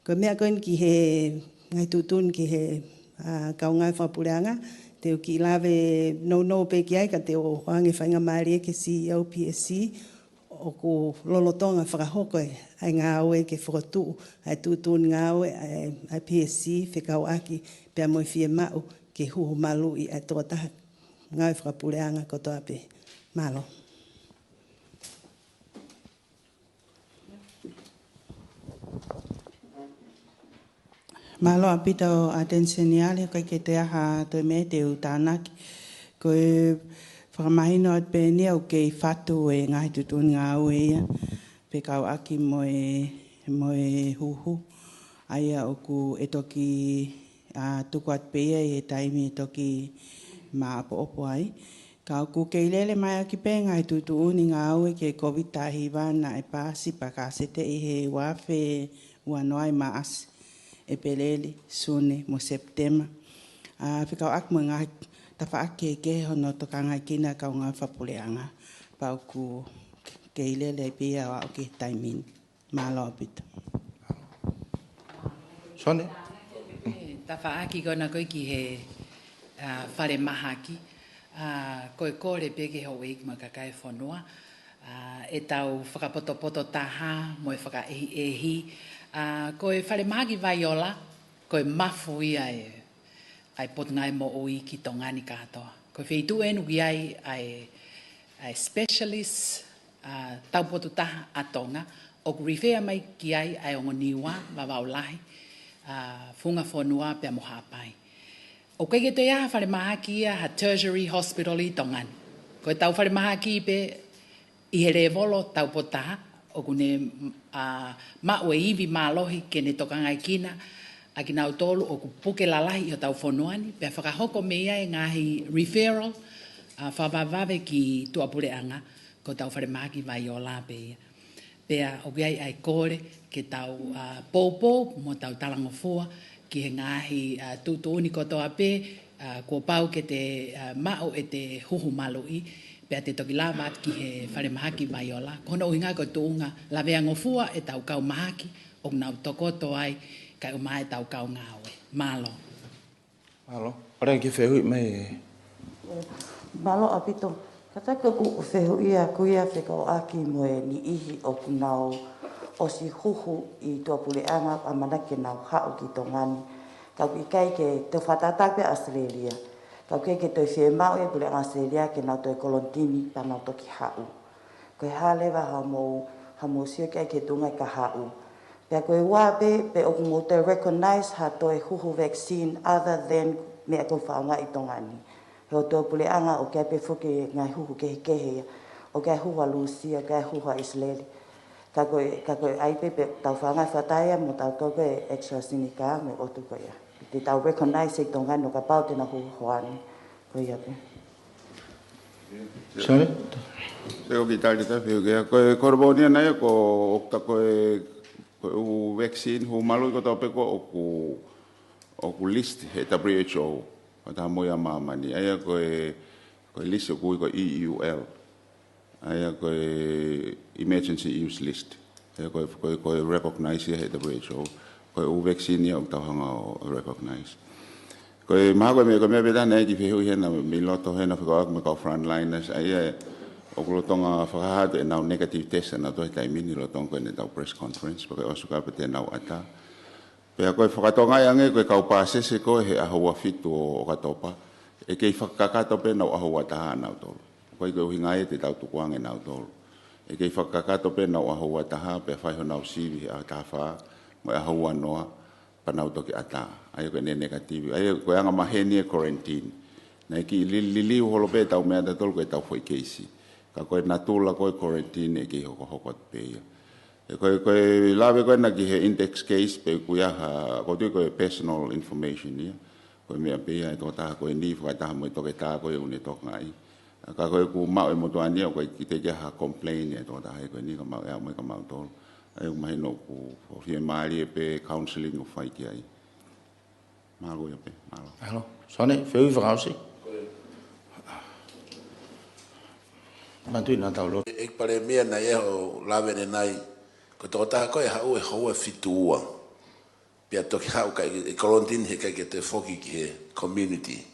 Ko e meʻa ko eni ki he ngaahi tuʻutuʻuni ki he, ʻa, kau ngāue fakapuleʻanga, te u kiʻi lave nounou pē ki ai ka te u ʻoange faingamālie ki he C E O P S C, ʻoku lolotonga fakahoko e, ʻa e ngāue ke fokotuʻu, ʻa e tuʻutuʻuni ngāue, ʻa e, ʻa e P S C, fekauʻaki pea mo e fiemaʻu ke huhu maluʻi ʻa e tokotaha ngāue fakapuleʻanga kotoa pē. Mālō. Mālō ʻaupito ʻAteni Seniale, ʻikai ke toe ʻi ai ha toe meʻa te u tānaki. Ko e fakamahino atu pē eni ʻoku kei fatu e ngaahi tuʻutuʻuni ngāue ia, fekauʻaki mo e, mo e huhu. ʻA ia ʻoku ʻe toki, ʻa, tuku atu pē ia ʻi he taimi ʻe toki maʻopoʻopo ai. Ka ʻoku kei lele mai ʻaki pē ngaahi tuʻutuʻuni ngāue ki he Kōviti taha hiva naʻe paasi pea ka sete ʻi he ua afe ua noa ʻi Maʻasi, ʻEpeleli, Sune mo Sepitema. ʻA, fekauʻaki mo e ngaahi tafaʻaki kehekehe hono tokangaʻi kinautolu kau ngāue fakapuleʻanga. Pea ʻoku kei lele ai pē ia ʻo aʻu ki he taimi ni. Mālō ʻaupito. Sone? Tafaʻaki ko ena ko ē ki he, ʻa, falemahaki, ʻa, ko e kole pē ki he houʻeiki mo e kakai e fonua, ʻa, ʻetau fakapotopoto taha mo e fakaʻehiʻehi, ʻa, ko e falemahaki Vaiola, ko e mafu ia ʻa e ʻa e Potungāue Moʻui ki Tonga ni kātoa. Ko e feituʻu eni ʻoku ʻi ai ʻa e, ʻa e specialist, ʻa, taupotu taha ʻa Tonga, ʻoku refer mai ki ai ʻa e ongo Niua, Vavaʻu Lahi, ʻa, Funga Fonua pea mo Haʻapai. ʻOku ʻikai ke toe ʻi ai ha falemahaki ia ha tertiary hospital ʻi Tonga ni. Ko ʻetau falemahaki pē ʻi he lēvolo taupotu taha, ʻoku ne ʻa, maʻu e ivi mālohi ke ne tokangaekina ʻa kinautolu ʻoku puke lalahi ʻi hotau fonua ni, pea fakahoko mei ai e ngaahi referral, ʻa, fakavavevave ki tuʻapuleʻanga, ko hotau falemahaki Vaiola pē ia. Pea ʻoku ʻi ai ʻa e kole ke tau, ʻa, poupou mo tau talangofua ki he ngaahi, ʻa, tuʻutuʻuni kotoa pē, ʻa, kuo pau ke te, ʻa, maʻu ʻete huhu maluʻi, pea te toki lava atu ki he falemahaki Vaiola. Ko hono ʻuhinga ko e tuʻunga lavea ngofua ʻetau kau mahaki ʻoku nau tokoto ai kae ʻumaʻā ʻetau kau ngāue. Mālō. Mālō. ʻOku ʻi ai ha kiʻi fehuʻi mai? Mālō ʻaupito. Kātaki ʻoku ou fehuʻia ʻaku ia fekauʻaki mo e niʻihi ʻoku nau ʻosi huhu ʻi tuʻapuleʻanga ʻamanaki ke nau haʻu ki Tonga ni. Ka ʻoku ʻikai ke toe fakatātā pē ʻAositelēlia. Ka ʻoku ʻikai ke toe fiemaʻu ʻe he puleʻanga ʻAositelēlia ke nau toe kolonitini pea nau toki haʻu. Ko e hā leva haʻamou, haʻamou sio ki ai ki he tuʻunga e kahaʻu. Pea ko e ua pē, pe ʻoku mou toe recognize ha toe huhu vaccine other than meʻa ʻoku fakaʻaongaʻi ʻi Tonga ni. He ʻoku tuʻapuleʻanga ʻoku ʻi ai pē foki e ngaahi huhu kehekehe ia. ʻOku ʻi ai huhu ʻa Lūsia, ʻoku ʻi ai huhu ʻa ʻIsileli. Ka ko e, ka ko e ʻai pē pe tau fakaʻaongaʻi fakataha ia mo ʻetau ko e AstraZeneca mo e ʻotu ko ia. Te tau recognize ʻi Tonga ni ʻo kapau te nau huhu hoani. Ko ia pē. Sorry? Sio ki he tali ʻa e fehuʻi ko ia. Ko e, ko e Koloponi ʻanai ko, ʻoku ta ko e, ko e ʻū vaccine, huhu maluʻi kotoa pē ko ē ʻoku, ʻoku list he W H O. Fakataha mo ia ʻa māmani. ʻA ia ko e, ko e list ʻoku ui ko e E U L. ʻA ia ko e emergency use list. ʻA ia ko e, ko e, ko e recognize ia he W H O. Ko e ʻū vaccine ia ʻoku tau hanga ʻo recognize. Ko e mahalo ko e meʻa, ko e meʻa pē taha naʻe kiʻi fehuʻi hena mei loto hena fekauʻaki mo e kau frontliners. ʻA ia ʻoku lolotonga fakahā atu ʻenau negative test ʻanautolu he taimi ni lolotonga ko ʻenau press conference. Pea ko e ʻosi ko ia pē te nau ʻatā. Pea ko e fakatokangaʻi ange ko e kau pāsese ko ē he ʻaho ua fitu ʻo ʻOkatopa, ʻe kei fakakakato pē ʻenau ʻaho ua taha ʻanautolu. Ko e ʻuhinga ia te tau tukuange ʻanautolu. ʻE kei fakakakato pē ʻenau ʻaho ua taha, pea fai honau sivi he ʻaho taha fā, mo e ʻaho ua noa, pea nau toki ʻatā. ʻA ia ko ʻene negative. ʻA ia ko e anga maheni e quarantine. Naʻe kiʻi li-, liliu holo pē ʻetau meʻa ʻatautolu ko ʻetau foʻi keisi. Ka ko e natula ko e quarantine ʻe kei hokohoko atu pē ia. ʻE ko e, ko e lave ko ena ki he index case pe ʻoku ʻi ai ha, ʻoku ou tui ko e personal information ia. Ko e meʻa pē ia ʻa e tokotaha ko eni fakataha mo e toketā ko ē ʻoku ne tokangaʻi. Ka ko e ʻoku maʻu ʻe he motuʻa ni ia, ʻoku ʻikai ke toe ʻi ai ha complain ʻa e tokotaha ko eni ka maʻu ʻe au mo e ka mautolu. ʻA ia ʻoku mahino ʻoku fiemālie pē counseling ʻoku fai ki ai. Mālō ia pē, mālō. Mālō. Sone, fehuʻi fakaʻosi. Manatuʻi naʻa tau lotu. ʻEiki Palēmia, naʻe ʻi ai hoʻo lave ʻanenai, ko e tokotaha ko ē ʻe haʻu he houa ʻe fitu ua. Pea toki haʻu kae kolonitini he ʻikai ke toe foki ki he community.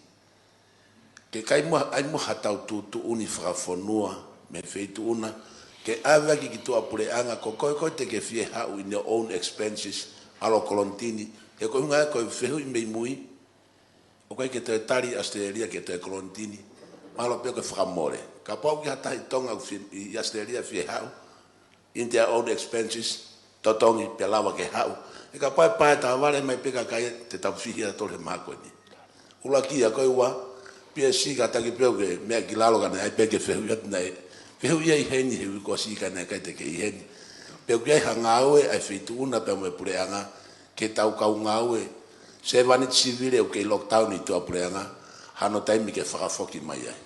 Ke ʻikai muʻa, ʻai muʻa haʻatau tuʻutuʻuni fakafonua mei he feituʻu na, ke ʻave ʻaki ki tuʻapuleʻanga, ko koe ko ē te ke fie haʻu in your own expenses, ʻalu ʻo kolonitini. He ko e ʻuhinga ia ko e fehuʻi mei mui, ʻoku ʻikai ke toe tali ʻAositelēlia ke toe kolonitini. Mahalo pē ko e fakamole. Kapau ʻoku ʻi ai ha taha ʻi Tonga ʻoku fie, ʻi ʻAositelēlia fie haʻu, in their own expenses, totongi pea lava ke haʻu. He kapau ʻe pae taʻavale mai pē kakai te tau fihi ʻatautolu he mahaki ni. ʻUluaki ia. Ko e ua, P S C kātaki pē ʻoku ke meʻa ki lalo ka naʻe ʻai pē ke fehuʻi atu naʻe. Fehuʻi ia ʻi heni he uike kuo ʻosi ka naʻe ʻikai te ke ʻi heni. Pe ʻoku ʻi ai ha ngāue ʻa e feituʻu na pea mo e puleʻanga ke tau kau ngāue. Sevāniti sivile ʻoku kei lockdown ʻi tuʻapuleʻanga. Hano taimi ke fakafoki mai ai.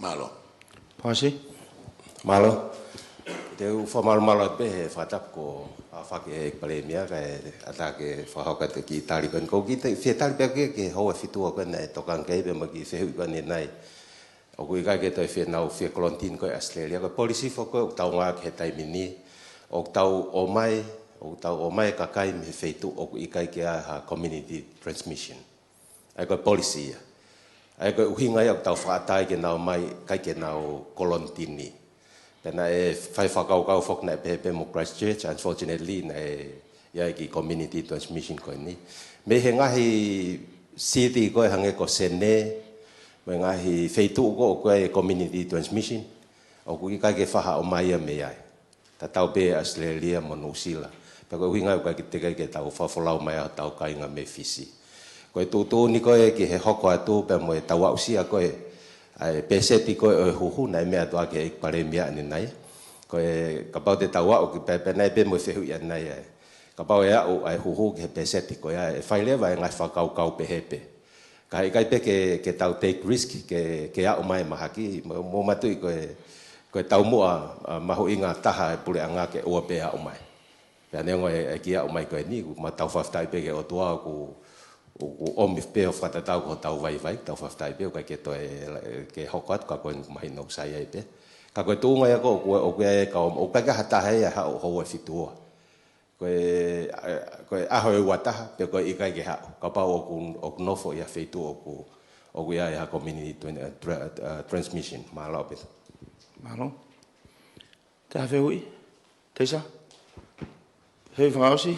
Mālō. Pasi. Mālō. Te u fakamalumalu pē he fakatapu ko ē ʻa e ʻEiki Palēmia kae ʻatā ke fakahoko atu e kiʻi tali ko eni. Ko e kiʻi fie tali pē ki he houa ʻe fitu ua ko ē naʻe tokanga ki ai pea mo e kiʻi fehuʻi ko eni ʻanenai. ʻOku ʻikai ke toe fie nau fie kolonitini ko ē ʻAositelēlia. Ko e policy foki ko ē ʻoku tau ngāueʻaki he taimi ni. ʻOku tau ʻomai, ʻoku tau ʻomai e kakai mei he feituʻu ʻoku ʻikai ke ʻi ai ha community transmission. ʻA ia ko e policy ia. ʻA ia ko e ʻuhinga ia ʻoku tau fakaʻatā ai ke nau ō mai, ʻikai ke nau kolonitini. Pea naʻe fai fakakaukau foki naʻe pehē pē mo Christchurch, unfortunately, naʻe ʻi ai e kiʻi community transmission ko eni. Mei he ngaahi city ko ē hangē ko Sene, mo e ngaahi feituʻu ko ē ʻoku ʻi ai e community transmission, ʻoku ʻikai ke faʻa ʻomai ia mei ai. Tatau pē ʻAositelēlia mo Nuʻusila. Pea ko e ʻuhinga ia ʻoku ʻikai ke, teʻeki ai ke tau fakafolau mai ʻa hotau kāinga mei Fisi. Ko e tuʻutuʻuni ko ē ki he hoko atu pea mo e tau aʻusia ko ē ʻa e pēseti ko ē ʻo e huhu naʻe meʻa atu ʻaki ʻe he ʻEiki Palēmia ʻanenai. Ko e kapau te tau aʻu ki pē, pē nai pē mo e fehuʻi ʻanenai ē. Kapau ʻe aʻu ʻa e huhu ki he pēseti ko ia, ʻe fai leva e ngaahi fakakaukau pehē pē. Ka ʻikai pē ke, ke tau take risk ke, ke aʻu mai mahaki, mo, mo matuʻi ko e, ko e taumuʻa, ʻa, mahuʻinga taha e puleʻanga ke ʻoua pē aʻu mai. Pea neongo e, e kiʻi aʻu mai ko eni, ʻoku mau tau fakafetaʻi pē ki he ʻOtua ʻoku, ʻoku ʻomi pē ʻo fakatatau ki hotau vaivai, tau fakafetaʻi pē ʻoku ʻikai ke toe, ke hoko atu ka ko e mahino ʻoku sai ai pē. Ka ko e tuʻunga ia ko ē ʻoku, ʻoku ʻi ai e kau, ʻoku ʻikai ke ha taha ia ʻe haʻu ʻo houa ʻe fitu ua. Ko e, ko e ʻaho ʻe ua taha, pe ko e ʻikai ke haʻu. Kapau ʻoku, ʻoku nofo ia he feituʻu ʻoku, ʻoku ʻi ai ha community tran-, uh, tra-, uh, transmission. Mālō ʻaupito. Mālō. Te ʻai ha fehuʻi? Teisa? Fehuʻi fakaʻosi?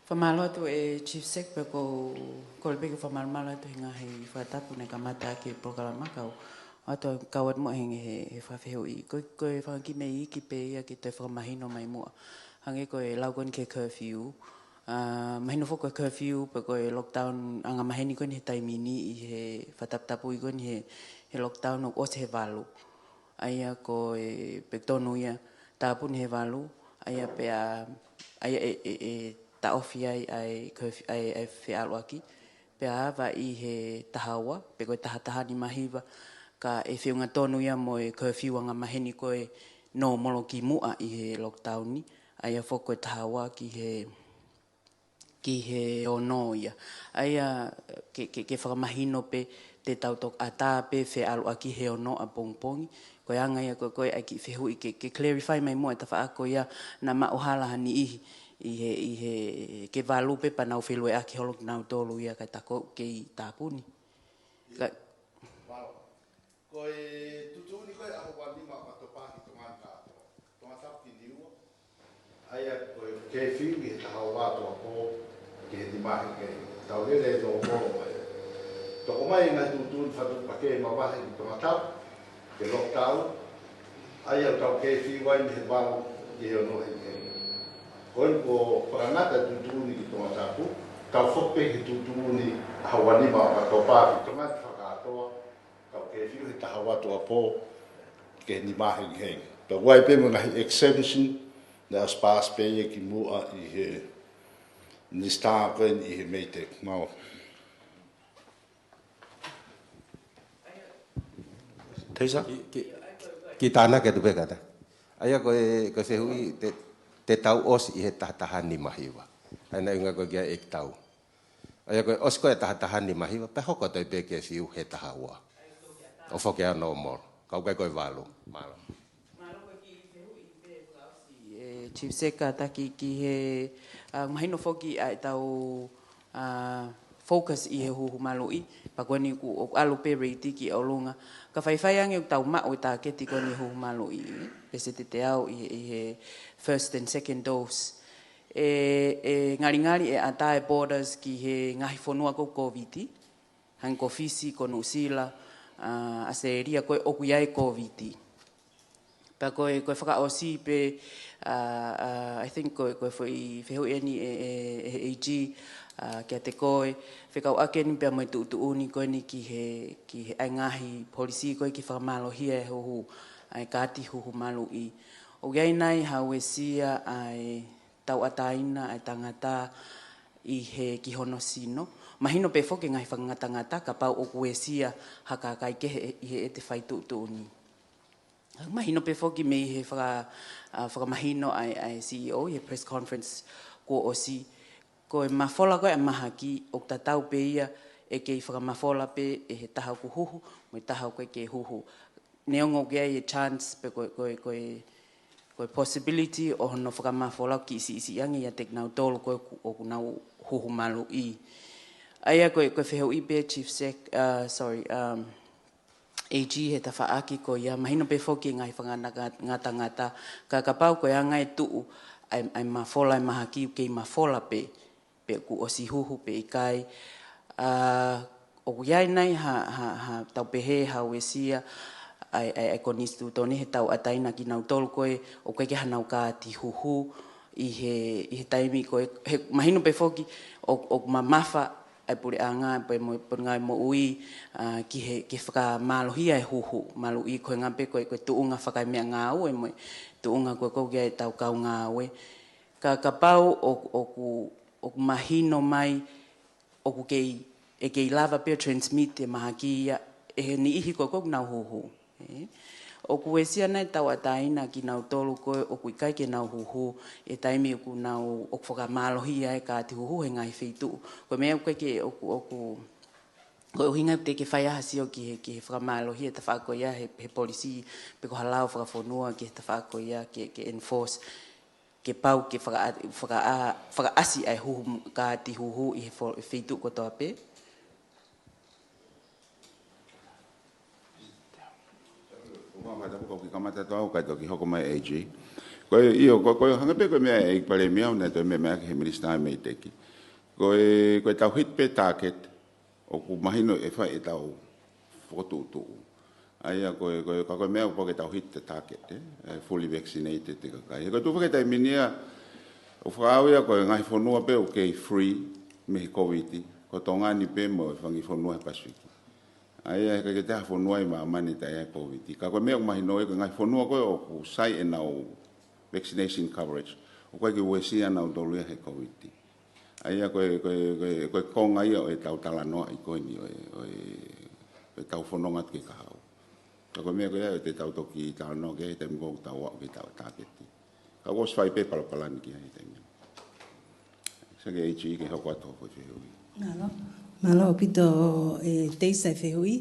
Fakamālō atu e Chief Sec pea ʻoku ou kole pē ke u fakamalumalu atu he ngaahi fakatapu naʻe kamata ʻaki e polokalama kae ʻoatu, kau atu muʻa he, he, he fakafehuʻi. Ko, ko e fanga kiʻi meʻa iiki pē ia ke toe fakamahino mai muʻa. Hangē ko e lau ko eni ki he curfew. ʻA, mahino foki ko e curfew pe ko e lockdown angamaheni ko eni he taimi ni ʻi he fakataputapui ko eni he, he lockdown ʻoku ʻosi he valu. ʻA ia ko e pē tonu ia tāpuni he valu, ʻa ia pea, ʻa ia ʻe, ʻe, ʻe taʻofi ai ʻa e curfew, ʻa e, ʻa e feʻaluʻaki, pea ava ʻi he taha ua, pe ko e taha taha nima hiva, ka ʻe feʻunga tonu ia mo e curfew angamaheni ko e nōmolo kimuʻa ʻi he lockdown ni, ʻa ia foki ko e taha ua ki he, ki he ono ia. ʻA ia ke, ke, ke fakamahino pē te tau toki ʻatā pē feʻaluʻaki he ono ʻapongipongi. Ko e anga ia ko, ko e ʻai kiʻi fehuʻi ke, ke clarify mai muʻa e tafaʻaki ko ia naʻa maʻu hala ha niʻihi ʻi he, ʻi he ke valu pē pea nau felueʻaki holo kinautolu ia kae tā ʻoku kei tāpuni. Ka- Ko e tuʻutuʻuni ko e ʻaho ua nima ʻOkatopa ki Tonga ni kātoa. Tongatapu ki Niua. ʻA ia ko e curfew ʻi he taha ua tuʻuapō ki he nima hengiheng. Tau lele e nōmolo mai. Toki ʻomai e ngaahi tuʻutuʻuni fakatuʻupakē mavahe ki Tongatapu, ke lockdown. ʻA ia ʻoku tau curfew ai mei he valu ki he ono hengiheng. Ko eni kuo fakangata e tuʻutuʻuni ki Tongatapu, tau foki pē ki he tuʻutuʻuni ʻaho ua nima ʻOkatopa ki Tonga ni fakakātoa. Tau curfew he taha ua tuʻuapō ki he nima hengiheng. Pea ʻoku ʻi ai pē mo e ngaahi exemption naʻe ʻosi paasi pē ia kimuʻa ʻi he Minisitā ko eni ʻi he MEIDECC. Mālō. Teisa? Ki, ki, kiʻi tānaki atu pē kātaki. ʻA ia ko e, ko e fehuʻi te, te tau ʻosi ʻi he taha taha nima hiva. ʻA ia naʻe ʻuhinga ko e kia ʻEiki Tau. ʻA ia ko e ʻosi ko e taha taha nima hiva, pea hoko atu ai pē curfew he taha ua. ʻO foki ʻa e nōmolo. Ka ʻoku ʻikai ko e valu. Mālō. Mālō ko e kiʻi fehuʻi pē fakaʻosi, e Chief Sec, kātaki ki he, ʻa, mahino foki ʻa ʻetau, ʻa, focus ʻi he huhu maluʻi, pea ko eni ʻoku, ʻoku ʻalu pē rate ki ʻolunga. Ka faifai ange ʻoku tau maʻu e tāketi ko eni huhu maluʻi, pēseti teau ʻi, ʻi he first and second dose. ʻE, ʻe ngalingali ʻe ʻatā e borders ki he ngaahi fonua ko Kōviti, hangē ko Fisi, ko Nuʻusila, ʻa, ʻAositelēlia, ko e ʻoku ʻi ai e Kōviti. Pea ko e, ko e fakaʻosi pē, ʻa, ʻa, I think ko e, ko e foʻi fehuʻi eni ʻe, ʻe, ʻe he AG, ʻa, kiate koe, fekauʻaki eni pea mo e tuʻutuʻuni ko eni ki he, ki he ʻa e ngaahi polisī ko ē ki he fakamālohia e huhu, ʻa e kaati huhu maluʻi. ʻOku ʻi ai nai ha uesia ʻa e tauʻatāina ʻa e tangata ʻi he ki hono sino. Mahino pē foki e ngaahi fakangatangata kapau ʻoku uesia ha kakai kehe ʻi heʻete fai tuʻutuʻuni. Mahino pē foki mei he faka-, ʻa, fakamahino ʻa e, ʻa e CEO ʻi he press conference kuo ʻosi. Ko e mafola ko ē ʻa e mahaki ʻoku tatau pē ia ʻe kei fakamafola pē ʻe he taha ʻoku huhu, mo e taha ʻoku ʻikai ke huhu. Neongo ʻoku ʻi ai e chance pe ko e, ko e, ko e, ko e possibility ʻo hono fakamafola ʻoku kiʻi siʻisiʻi ange ʻiate kinautolu ko ē ʻoku, ʻoku nau huhu maluʻi. ʻA ia ko e, ko e fehuʻi pē Chief Sec, ʻa, sorry, um, AG he tafaʻaki ko ia, mahino pē foki e ngaahi fakangatangata, ka kapau ko e anga e tuʻu ʻa e, ʻa e mafola e mahaki ʻoku kei mafola pē, pe kuo ʻosi huhu pe ʻikai. ʻA, ʻoku ʻi ai nai ha, ha, ha tau pehē ha uesia ʻa e, ʻa e, ʻa e konisitūtone he tauʻatāina kinautolu ko ē ʻoku ʻikai ke hanau kaati huhu ʻi he, ʻi he taimi ko ē, he mahino pē foki ʻoku, ʻoku mamafa e puleʻanga, pea mo e Potungāue Moʻui, ʻa, ki he, ki he fakamālohia e huhu maluʻi, ko e ʻuhinga pē ko e, ko e tuʻunga fakaemeʻangāue mo e tuʻunga ko ē ʻoku ʻi ai ʻetau kau ngāue. Ka, kapau ʻo, ʻoku, ʻoku mahino mai ʻoku kei, ʻe kei lava pē ʻo transmit e mahaki ia ʻe he niʻihi ko ē ʻoku nau huhu. Ē? ʻOku uesia nai e tauʻatāina kinautolu ko ē ʻoku ʻikai ke nau huhu he taimi ʻoku nau, ʻoku fakamālohia e kaati huhu he ngaahi feituʻu. Ko e meʻa ʻoku ʻikai ke, ʻoku, ʻoku, ko e ʻuhinga ʻoku teʻeki ke fai ha sio ki he, ki he fakamālohia e tafaʻaki ko ia he, he polisī, pe ko ha lao fakafonua ki he tafaʻaki ko ia ke, ke enforce, ke pau ke faka-, faka-, fakaʻasi ʻa e huhu, kaati huhu ʻi he fo-, feituʻu kotoa pē. Ua, ka tapu kau ki kamata tau, kae toki hoko mai A G. Ko e, ʻio, ko, ko e hangē pē ko e meʻa ʻa e Palēmia, naʻe toe meʻa mai ki he Minisitā mei teki. Ko e, ko e tau hit pē target, ʻoku mahino ʻe fai ʻetau fokotuʻutuʻu. ʻA ia ko e, ko e, ka ko e meʻa ʻoku pau ke tau hit the target, ē? ʻE fully vaccinated e kakai. He ko e tuʻu faka taimi ni ia, ʻoku fakaʻau ia ko e ngaahi fonua pē ʻoku kei free mei he Kōviti, ko Tonga ni pē mo e fanga kiʻi fonua he Pasifiki. ʻA ia he ʻikai ke toe ha fonua ʻi māmani taʻe ʻi ai e Kōviti. Ka ko e meʻa ʻoku mahino ē, ko e ngaahi fonua ko ē ʻoku sai ʻenau vaccination coverage, ʻoku ʻikai ke uesia nautolu ia he Kōviti. ʻA ia ko e, ko e, ko e, ko e konga ia ʻo ʻetau talanoaʻi ko eni ʻo e, ʻo e, ʻo ʻetau fononga atu ki he kahaʻu. Ka ko e meʻa ko ia ʻe tau toki talanoa ki ai he taimi ko ē ʻoku tau aʻu ki heʻetau target. Ka ʻoku ʻosi fai pē palopalani ki ai he taimi. Sai, ke A G ke hoko atu hoʻo fehuʻi. Mālō. Mālō ʻaupito ʻe Teisa e fehuʻi.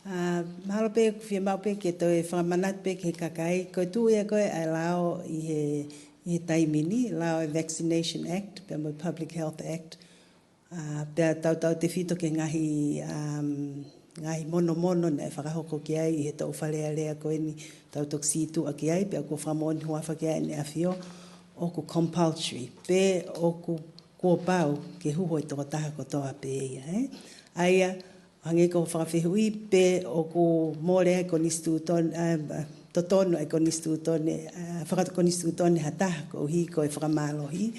ʻA, mahalo pē ʻoku fiemaʻu pē ke toe fakamanatu pē ki he kakai. Ko e tuʻu ia ko ē ʻa e lao ʻi he, ʻi he taimi ni, lao e Vaccination Act, pea mo e Public Health Act. ʻA, pea tautautefito ki he ngaahi, um, ngaahi monomono naʻe fakahoko ki ai ʻi he toʻu Fale Alea ko eni, tau toki sītuʻa ki ai, pea ʻoku fakamoʻoni huafa ki ai ʻEne ʻAfio, ʻoku compulsory, pe ʻoku kuo pau ke huhu e tokotaha kotoa pē ia, ē? ʻA ia, hangē ko hoʻo fakafehuʻi, pe ʻoku mole ai e konisitūtone, ʻa, ʻa, totonu e konisitūtone, ʻa, fakakonisitūtone ha taha koeʻuhi ko e fakamālohi.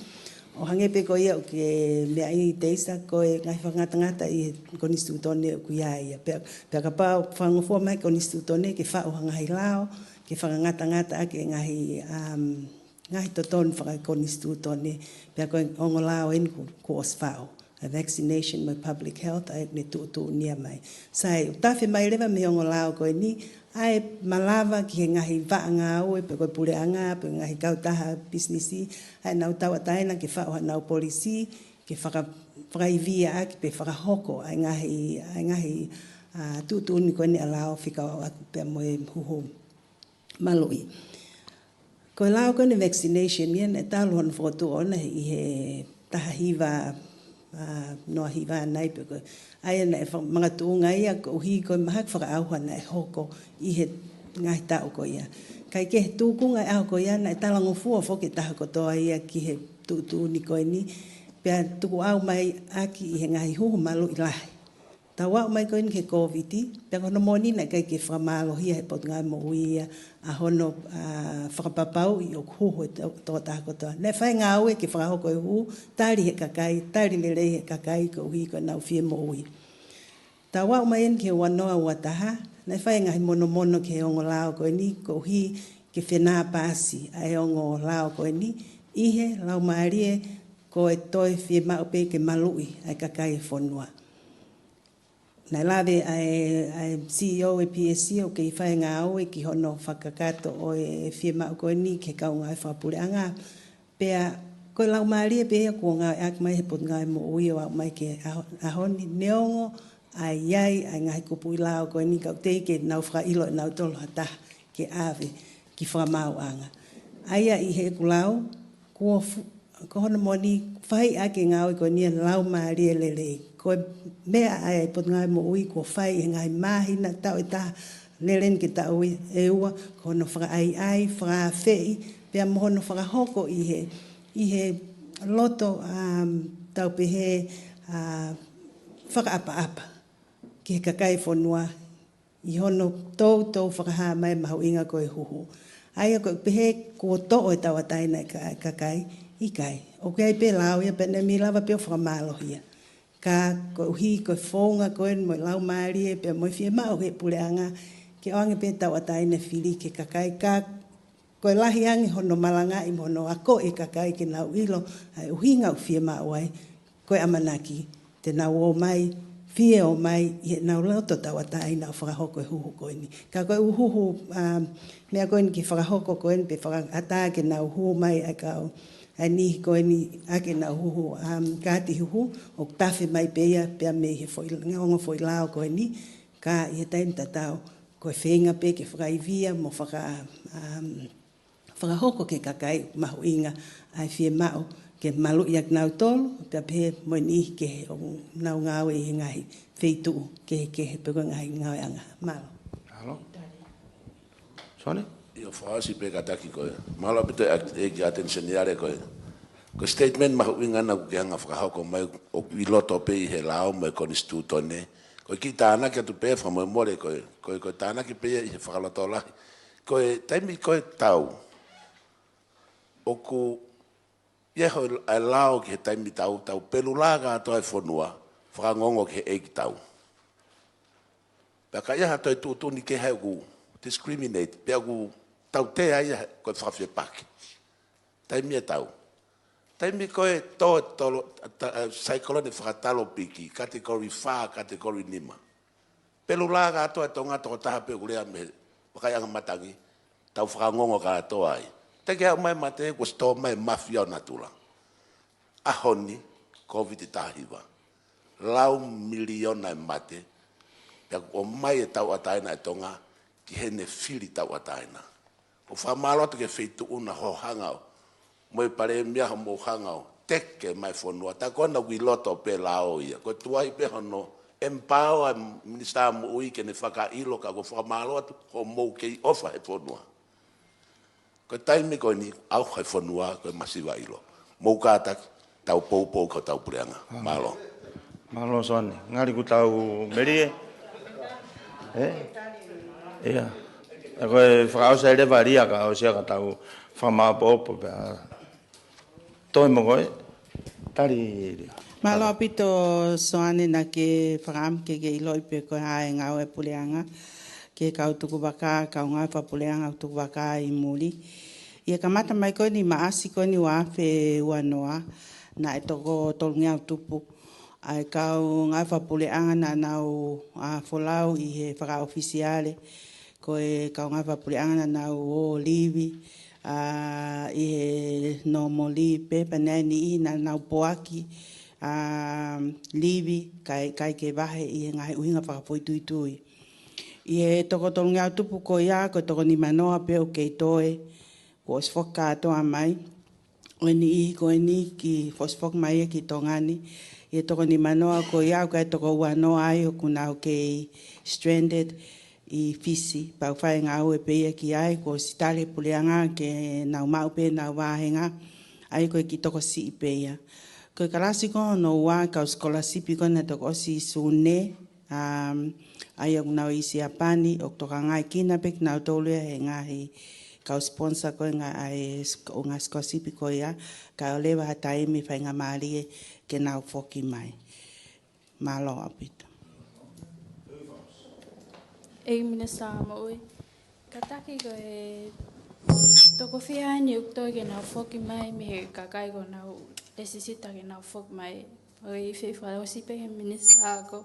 ʻO hangē pē ko ia ʻoku ke meaʻi Teisa, ko e ngaahi fakangatangata ʻi he konisitūtone ʻoku ʻi ai ia. Pea, pea kapau ʻe fakangofua mai e konisitūtone ke faʻu ha ngaahi lao ke fakangatangata ʻaki e ngaahi, um, ngaahi totonu fakakonisitūtone, pea ko e ongo lao eni kuo, kuo ʻosi faʻu. ʻA e vaccination mo e public health, ʻa ia ne tuʻutuʻunia mai. Sai, ʻoku tafe mai leva mei he ongo lao ko eni, ʻa e malava ki he ngaahi vaʻa ngāue, pe ko e puleʻanga, pe ngaahi kautaha pisinisi, ʻa ʻenau tauʻatāina ke faʻu haʻanau polisī, ke faka-, fakaivia ʻaki, pe fakahoko ʻa e ngaahi, ʻa e ngaahi, ʻa, tuʻutuʻuni ko eni ʻa e lao fekauʻaki pea mo e huhu maluʻi. Ko e lao ko eni vaccination ia naʻe talu hono fokotuʻu ʻona ʻi he taha hiva, ʻa, noa hiva nai pe ko e. ʻA ia naʻe fa-, makatuʻunga ia koeʻuhi ko e mahaki fakaʻauha naʻe hoko ʻi he ngaahi taʻu ko ia. Kae kehe, tukunga e ʻaho ko ia naʻe talangofua foki e taha kotoa ia ki he tuʻutuʻuni ko eni. Pea tukuʻau mai ʻaki ʻi he ngaahi huhu maluʻi lahi. Tau aʻu mai ko eni ki he Kōviti, pea ko hono moʻoni naʻe ʻikai ke fakamālohia he Potungāue Moʻui ia ʻa hono, ʻa, fakapapauʻi ʻoku huhu e to-, tokotaha kotoa. Naʻe fai e ngāue ke fakahoko e huhu, tali ʻe he kakai, tali lelei ʻe he kakai koeʻuhi ko ʻenau fie moʻui. Tau aʻu mai eni ki he ua noa ua taha, naʻe fai e ngaahi monomono ki he ongo lao ko eni, koeʻuhi ke fenāpasi ʻa e ongo lao ko eni, ʻi he laumālie ko e toe fiemaʻu pē ke maluʻi ʻa e kakai e fonua. Naʻe lave ʻa e, ʻa e C E O e P S C ʻo kei fai e ngāue ki hono fakakakato ʻo e fiemaʻu ko eni ki he kaungā fakapuleʻanga. Pea ko e laumālie pē ia kuo ngāueʻaki mai he Potungāue Moʻui ʻo aʻu mai ki he ʻaho, ʻaho ni, neongo ʻa e ʻi ai ʻa e ngaahi kupuʻi lao ko eni ka ʻoku teʻeki ke nau fakaʻilo ʻenautolu ha taha ke ʻave ki fakamaauʻanga. ʻA ia ʻi heʻeku lau, kuo fu-, ko hono moʻoni fai ʻaki e ngāue ko eni ʻa e laumālie lelei. Ko e meʻa ʻa e Potungāue Moʻui kuo fai ʻi he ngaahi māhina, taʻu ʻe taha lelei ki he taʻu ʻe ua, ko hono fakaʻaiʻai, fakaafeʻi, pea mo hono fakahoko ʻi he, ʻi he loto, um, tau pehē, uh, fakaʻapaʻapa ki he kakai e fonua, ʻi hono toutou fakahā mai e mahuʻinga ko e huhu. ʻA ia ko e pehē kuo toʻo e tauʻatāina e ka-, kakai, ʻikai. ʻOku ʻi ai pē lao ia pea naʻe mei lava pē ʻo fakamālohia. Ka koeʻuhi ko e founga ko eni mo e laumālie pea mo e fiemaʻu ʻa e puleʻanga ke ʻoange pē tauʻatāina fili ki he kakai, ka ko e lahi ange hono malangaʻi mo hono akoʻi e kakai ke nau ʻilo ʻa e ʻuhinga ʻoku fiemaʻu ai, ko e ʻamanaki te nau ō mai, fie ō mai ʻi heʻenau loto tauʻatāina ʻo fakahoko e huhu ko eni. Ka ko e ʻū huhu, um, meʻa ko eni ke fakahoko ko eni pe fakaʻatā ke nau hū mai ʻa e kau, ʻa e niʻihi ko eni ʻa ke nau huhu, um, kaati huhu, ʻoku tafe mai pē ia pea mei he foʻi, ongo foʻi lao ko eni, ka ʻi he taimi tatau, ko e feinga pē ke fakaivia mo faka-, um, fakahoko ki he kakai mahuʻinga ʻa e fiemaʻu ke maluʻi ʻa kinautolu, pea pehē mo e niʻihi kehe ʻoku nau ngāue ʻi he ngaahi feituʻu kehekehe pe ko e ngaahi ngāueʻanga. Mālō. Mālō. Sone? ʻIo, fakaʻosi pē kātaki ko e. Mālō ʻaupito ʻEiki ʻAteni Seniale ko e. Ko e statement mahuʻinga naʻa ke hanga fakahoko mai ʻoku ʻi loto pē ʻi he lao mo e konisitūtone. Ko e kiʻi tānaki atu pē fakamolemole ko e, ko e, ko e tānaki pē ia ʻi he fakalotolahi. Ko e taimi ko e tau. ʻOku ʻi ai hoʻo ʻai lao ki he taimi tau, tau pelula kātoa e fonua, fakaongoongo ki he ʻeikitau. Pea ka ʻi ai ha toe tuʻutuʻuni kehe ʻoku discriminate, pea ʻoku tautea ia ko e fakafepaki. Taimi e tau. Taimi ko e tō e tolo, ta-, ta-, saikolone fakatalopiki, category fā, category nima. Pelula kātoa e Tonga tokotaha pē ʻoku lea mei he vakaiʻanga matangi, tau fakaongoongo kātoa ai. Te ke aʻu mai mate, kuo ʻosi tō mai e mafia ʻo natula. ʻAho ni, Covid taha hiva. Lau miliona e mate, pea kuo ʻomai e tauʻatāina e Tonga, ki heʻene fili tauʻatāina. ʻOku fakamālō atu ki he feituʻu na hoʻo hanga ʻo, mo e palēmia hoʻomou hanga ʻo teke mai fonua, tā ko ena ʻoku ʻi loto pē lao ia. Ko e tuai pē hono empower e Minisitā Moʻui ke ne fakaʻilo ka ʻoku fakamālō atu hoʻomou kei ʻofa he fonua. Ko e taimi ko eni ʻauha he fonua, ko e masiva ʻilo. Mou kātaki, tau poupou ki hotau puleʻanga. Mālō. Mālō Sone. Ngali kuo tau melie. ʻE? ʻIa. ʻE ko e fakaʻosi leva ia ka ʻosi ia ka tau fakamāopoopo pea toe mo koe. Tali. Mālō ʻaupito Soane naʻa ke fakaʻamu ke ke ʻiloʻi pe ko e hā e ngāue puleʻanga ki he kau tukuvaka, kau ngāue fakapuleʻanga ʻoku tukuvaka ʻi muli. ʻI he kamata mai ko eni Maʻasi ko eni ua afe ua noa, naʻe toko tolungeau tupu ʻa e kau ngāue fakapuleʻanga naʻa nau, ʻa, folau ʻi he fakaʻofisiale, ko e kau ngāue fakapuleʻanga naʻa nau ō livi, ʻa, ʻi he normal leave pē, pea naʻe ʻi ai e niʻihi naʻa nau poaki, ʻa, livi, kae, kae ʻikai ke vahe ʻi he ngaahi ʻuhinga fakafoʻituitui. ʻI he toko tolungeau tupu ko ia, ko e toko nimanoa pē ʻoku kei toe, kuo ʻosi foki kātoa mai. ʻO e niʻihi ko eni kuo ʻosi foki mai ia ki Tonga ni. ʻI he toko nimanoa ko ia, ʻoku ʻi ai e toko uanoa ai ʻoku nau kei stranded ʻi Fisi. Pea ʻoku fai e ngāue pē ia ki ai, kuo ʻosi tali e puleʻanga ke nau maʻu pē ʻenau vāhenga. ʻA ia ko e kiʻi tokosiʻi pē ia. Ko e kalasi ko hono ua, kau scholarship ko ena toko ʻosi ʻi Sune, um, ʻa ia ʻoku nau ʻi Siapani, ʻoku tokangaekina pē kinautolu ia ʻe he ngaahi kau sponsor ko ē ʻa e sk-, ʻo e ngaahi scholarship ko ia, kae ʻoua leva ha taimi faingamālie ke nau foki mai. Mālō ʻaupito. ʻEiki Minisitā Moʻui. Kātaki ko e toko fiha eni ʻoku toe ke nau foki mai mei he kakai kuo nau lēsisita ke nau foki mai. ʻOku ou fie fakaʻosi pē ki he Minisitā Ako.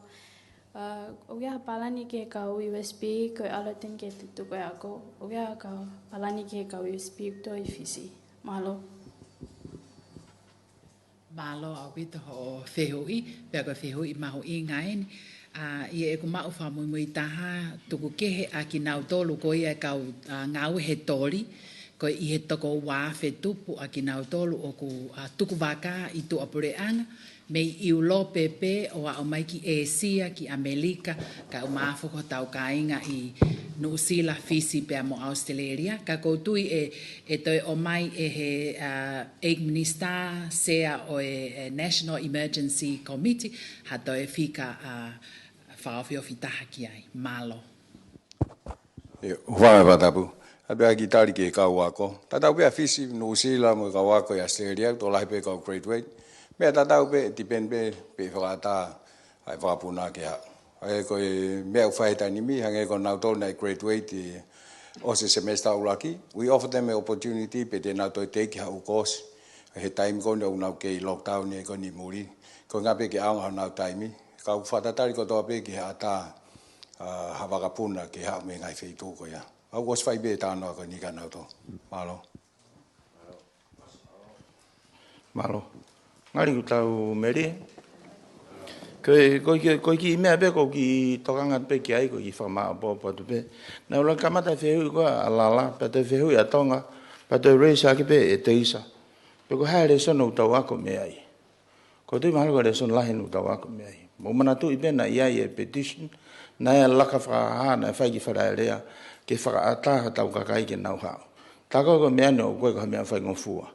ʻA, ʻoku ʻi ai ha palani ki he kau USP, ko e ʻalu atu eni ki he tutuku e ako. ʻOku ʻi ai ha palani ki he kau USP ʻoku toe ʻi Fisi. Mālō. Mālō ʻaupito hoʻo fehuʻi, pea ko e fehuʻi mahuʻinga eni. ʻA, ʻi heʻeku maʻu fakamuimui taha, tuku kehe ʻa kinautolu ko ia e kau, ʻa, ngāue he toli, ko e ʻi he toko ua afe tupu ʻa kinautolu ʻoku, ʻa, tukuvaka ʻi tuʻapuleʻanga, mei ʻIulope pē ʻo aʻu mai ki ʻĒsia, ki ʻAmelika, kae ʻumaʻā foki hotau kāinga ʻi Nuʻusila, Fisi pea mo ʻAositelēlia. Ka ʻoku ou tui ʻe, ʻe toe ʻomai ʻe he, ʻa, ʻEiki Minisitā, Sea ʻo e, e National Emergency Committee, ha toe fika, ʻa, fakaofiofi taha ki ai. Mālō. ʻIo, ʻofa ʻe fakatapu. ʻA pea kiʻi tali ki he kau ako. Tatau pē ʻa Fisi, Nuʻusila, mo e kau ako ʻi ʻAositelēlia, tokolahi pē kau graduate. Meʻa tatau pē, depend pē, pe fakaʻatā ʻa e vakapuna ke haʻu. ʻA ia ko e meʻa ʻoku fai he taimi ni, hangē ko nautolu naʻe graduate ʻi ʻosi e semester ʻuluaki, we offer them an opportunity pe te nau toe teiki haʻu kosi. He taimi ko eni ʻoku nau kei lockdown ʻi he ko eni muli. Ko e ʻuhinga pē ke ʻaonga honau taimi. Ka ʻoku fakatatali kotoa pē ki he ʻatā, ʻa, ha vakapuna ke haʻu mei he ngaahi feituʻu ko ia. ʻOku ʻosi fai pē e talanoa ko eni kia nautolu. Mālō. Mālō. Ngali kuo tau melie. Ko e, ko e, ko e kiʻi meʻa pē, ko e kiʻi tokanga pē ki ai, ko e kiʻi fakamāʻopoʻopo atu pē. Naʻa ku kamata fehuʻi ko ē ʻa Lala, pea toe fehuʻi ʻa Tonga, pea toe raise ake pē ʻe Teisa. Pe ko e hā e lēsoni ʻoku tau ako mei ai. Ko e tui mahalo ko e lēsoni lahi ʻoku tau ako mei ai. Mou manatuʻi pē naʻe ʻi ai e petition, naʻe laka fakahā, naʻe fai ki Fale Alea, ke fakaʻatā hotau kakai ke nau haʻu. Tā ko e meʻa ni ʻoku ʻikai ko ha meʻa faingofua.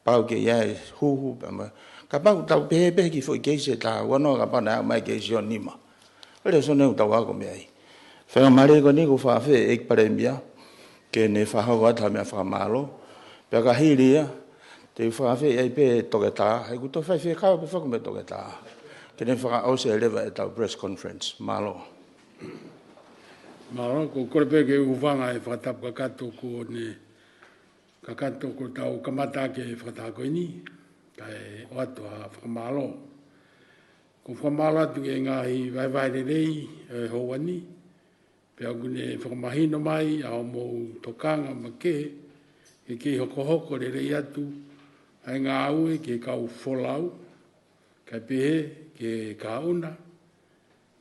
Pau ke ʻi ai e huhu, pea mo-, kapau tau pehē pē ki he foʻi keisi ʻe taha, ua noa kapau naʻe aʻu mai keisi ʻe nima. Lēsoni ʻoku tau ako mei ai. Faingamālie ko eni ʻoku ou fakaafeʻi e ʻEiki Palēmia ke ne fakahoko atu ha meʻa fakamālō. Pea ka hili ia, te u fakaafeʻi ai pē e toketā, he ʻoku toe faifekau pē foki mo e toketā. Ke ne fakaʻosi ai leva ʻetau press conference. Mālō. Mālō, ʻoku ou kole pē ke u hūfanga he fakatapu kakato kuo ne kakato kuo tau kamata ʻaki e fakataha ko eni, kae ʻoatu ha fakamālō. ʻOku ou fakamālō atu ki he ngaahi vahevahe lelei ʻo e houa ni, pea ʻoku ne fakamahino mai ʻa hoʻomou tokanga makehe ke kei hokohoko lelei atu ʻa e ngāue ki he kau folau, kae pehē ki he kahaʻu na,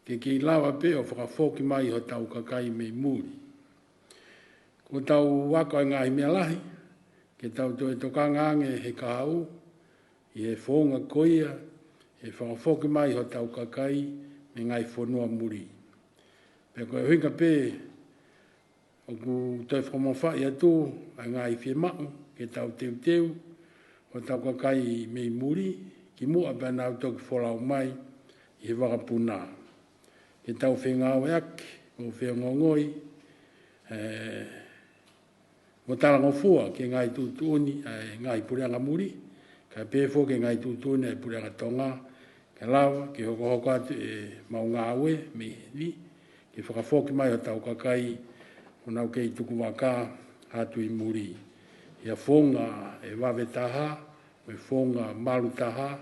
ke kei lava pē ʻo fakafoki mai hotau kakai mei muli. Ko ʻetau ako ʻa e ngaahi meʻa lahi, ke tau toe tokanga ange he kahaʻu, ʻi he founga ko ia, ʻe fakafoki mai hotau kakai mei he ngaahi fonua muli. Pea ko e ʻuhinga pē, ʻoku toe fakamamafaʻi atu ʻa e ngaahi fiemaʻu, ke tau teuteu hotau kakai mei muli, kimuʻa pea nau toki folau mai ʻi he vakapuna. Ke tau fengāueʻaki, mo feongoongoi, ē, mo talangofua ki he ngaahi tuʻutuʻuni ʻa e ngaahi puleʻanga muli, kae pehē foki ki he ngaahi tuʻutuʻuni ʻa e puleʻanga Tonga, ke lava ke hokohoko atu ʻemau ngāue mei heni, ke fakafoki mai hotau kakai ʻoku nau kei tukuvaka atu ʻi muli. ʻI ha founga ʻe vave taha, mo e founga malu taha,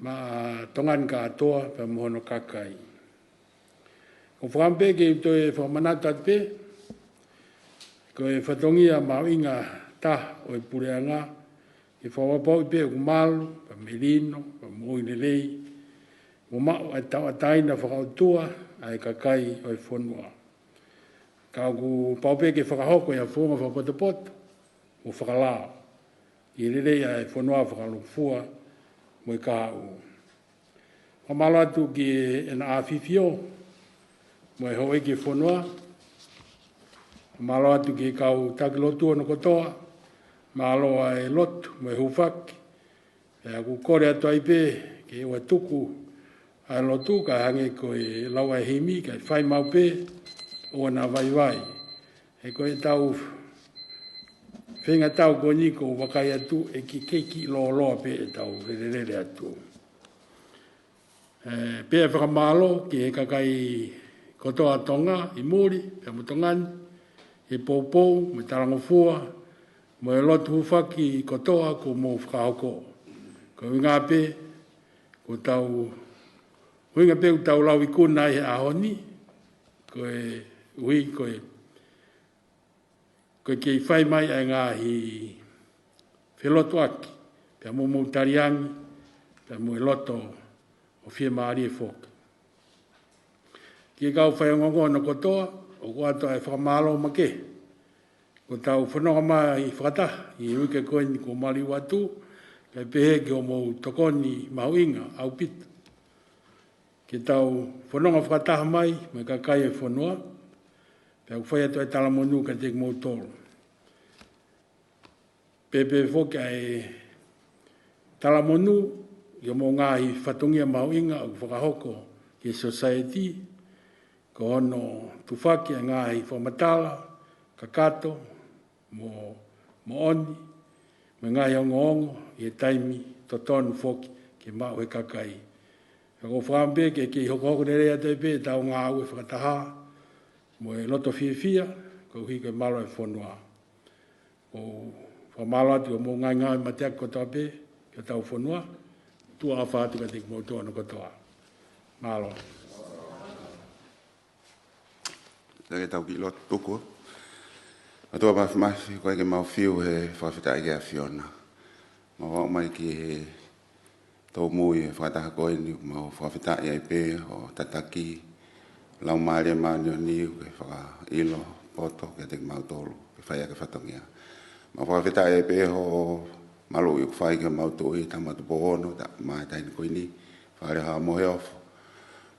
maʻa Tonga ni kātoa pea mo hono kakai. ʻOku ou fakaʻamu pē ke u toe fakamanatu atu pē, ko e fatongia mahuʻinga taha ʻo e puleʻanga, ke fakapapauʻi pē ʻoku malu, pea melino, pea moʻui lelei, mo maʻu ʻa e tauʻatāina fakaʻotua ʻa e kakai ʻo e fonua. Ka ʻoku pau pē ke fakahoko ʻi ha founga fakapotopoto mo fakalao, ke lelei ʻa e fonua fakalūkufua mo e kahaʻu. Fakamālō atu ki heʻena ʻAfifio mo e houʻeiki ʻo e fonua. Fakamālō atu ki he kau taki lotu hono kotoa, mālō ʻa e lotu mo e hūfaki. Pea ʻoku kole atu ai pē ke ʻoua tuku ʻa e lotu, kae hangē ko e lau ʻa e himi, kae fai maʻu pē ʻoua naʻa vaivai. He ko ʻetau feingatau ko eni ʻoku ou vakai atu ʻe kei kiʻi lōloa pē ʻetau lelelele atu. Ē, pea fakamālō ki he kakai kotoa Tonga ʻi muli, pea mo Tonga ni, he poupou, mo e talangofua, mo e lotu hūfaki kotoa kuo mou fakahoko. Ko e ʻuhinga pē, ko ʻetau, ʻuhinga pē ʻoku tau lau ikuna ai he ʻaho ni, ko e ʻuhi, ko e, ko e kei fai mai ʻa e ngaahi felotuʻaki, pea mo mou taliangi, pea mo e loto ʻo fiemālie foki. Ki he kau faiongoongo hono kotoa, ʻoku ʻoatu ʻa e fakamālō makehe. Kuo tau fononga mai fakataha ʻi he uike ko eni kuo maliu atu, kae pehē ki hoʻomou tokoni mahuʻinga ʻaupito. Ke tau fononga fakataha mai mo e kakai ʻo e fonua, pea ʻoku fai atu ʻa e talamonū kiate kimoutolu. Pea pehē foki ʻa e talamonū ʻi hoʻomou ngaahi fatongia mahuʻinga ʻoku fakahoko ki he society, ko hono tufaki ʻa e ngaahi fakamatala kakato mo moʻoni, mo e ngaahi ongoongo ʻi he taimi totonu foki ke maʻu ʻe he kakai. Ka ʻoku ou fakaʻamu pē ke kei hokohoko lelei atu ai pē ʻetau ngāue fakataha mo e loto fiefia, koeʻuhi ko e mālō e fonua. ʻOku ou fakamālō atu ʻi hoʻomou ngaahi ngāue mateaki kotoa pē ki hotau fonua. Tuʻa ʻofa atu kiate kimoutolu kotoa. Mālō. Tau ke tau kiʻi lotu tuku. ʻOtua Māfimafi, ʻoku ʻikai ke mau fiu he fakafetaʻi ki he ʻAfiona. Mau aʻu mai ki he tōmui e fakataha ko eni, mau fakafetaʻi ai pē hoʻo tataki Laumālie Māʻoniʻoni ke fakaʻilo poto kiate kimautolu ke fai ʻaki e fatongia. Mau fakafetaʻi ai pē hoʻo maluʻi ʻoku fai ki homau Tuʻi, Tama Tupou Ono, Tama Taʻahine Kuini, Fale Hau Moheofo.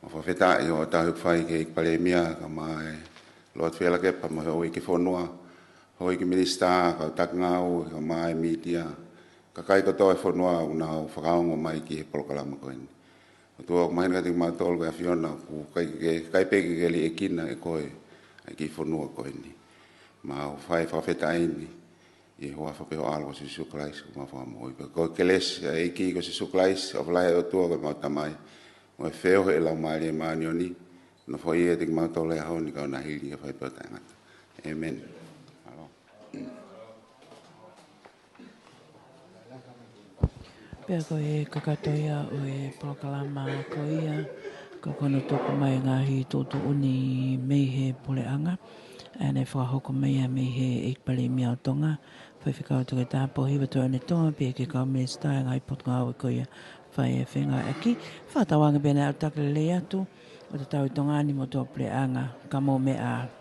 Mau fakafetaʻi hoʻo tauhi ʻoku fai ki he ʻEiki Palēmia, kae ʻumaʻā e Lord Fielakepa mo e houʻeiki fonua, houʻeiki minisitā, kau taki ngāue, kae ʻumaʻā e mītia, kakai kotoa e fonua ʻoku nau fakaongo mai ki he polokalama ko eni. ʻOtua, ʻoku mahino kiate kimautolu ko e ʻAfiona ʻoku ʻikai ke, ʻikai pē ke ke liʻekina ʻe koe ʻa e kiʻi fonua ko eni. Mau fai fakafetaʻi ni ʻi he huafa pē ho ʻAlo ko Sīsū Kalaisi ko homau Fakamoʻui. Pea ko e kelesi ʻa e ʻEiki ko Sīsū Kalaisi, ʻofa lahi ʻa e ʻOtua ko homau Tamai, mo e feohi ʻa e Laumālie Māʻoniʻoni, nofoʻia ʻiate kimautolu he ʻaho ni kae ʻuma hili ʻo fai pē ʻo taʻengata. ʻĒmeni. Mālō. Pea ko e kakato ia ʻo e polokalama ko ia, ko hono tuku mai e ngaahi tuʻutuʻuni mei he puleʻanga, ʻa ia naʻe fakahoko mai ia mei he ʻEiki Palēmia ʻo Tonga, Faifekau Toketā Pōhiva Tuʻiʻonetonga, pea ki he kau minisitā e ngaahi potungāue ko ia fai e fengāueʻaki. Fakatauange pē naʻa tau taki lelei atu, ʻo tatau ʻi Tonga ni mo tuʻapuleʻanga, ka mou meʻa ā.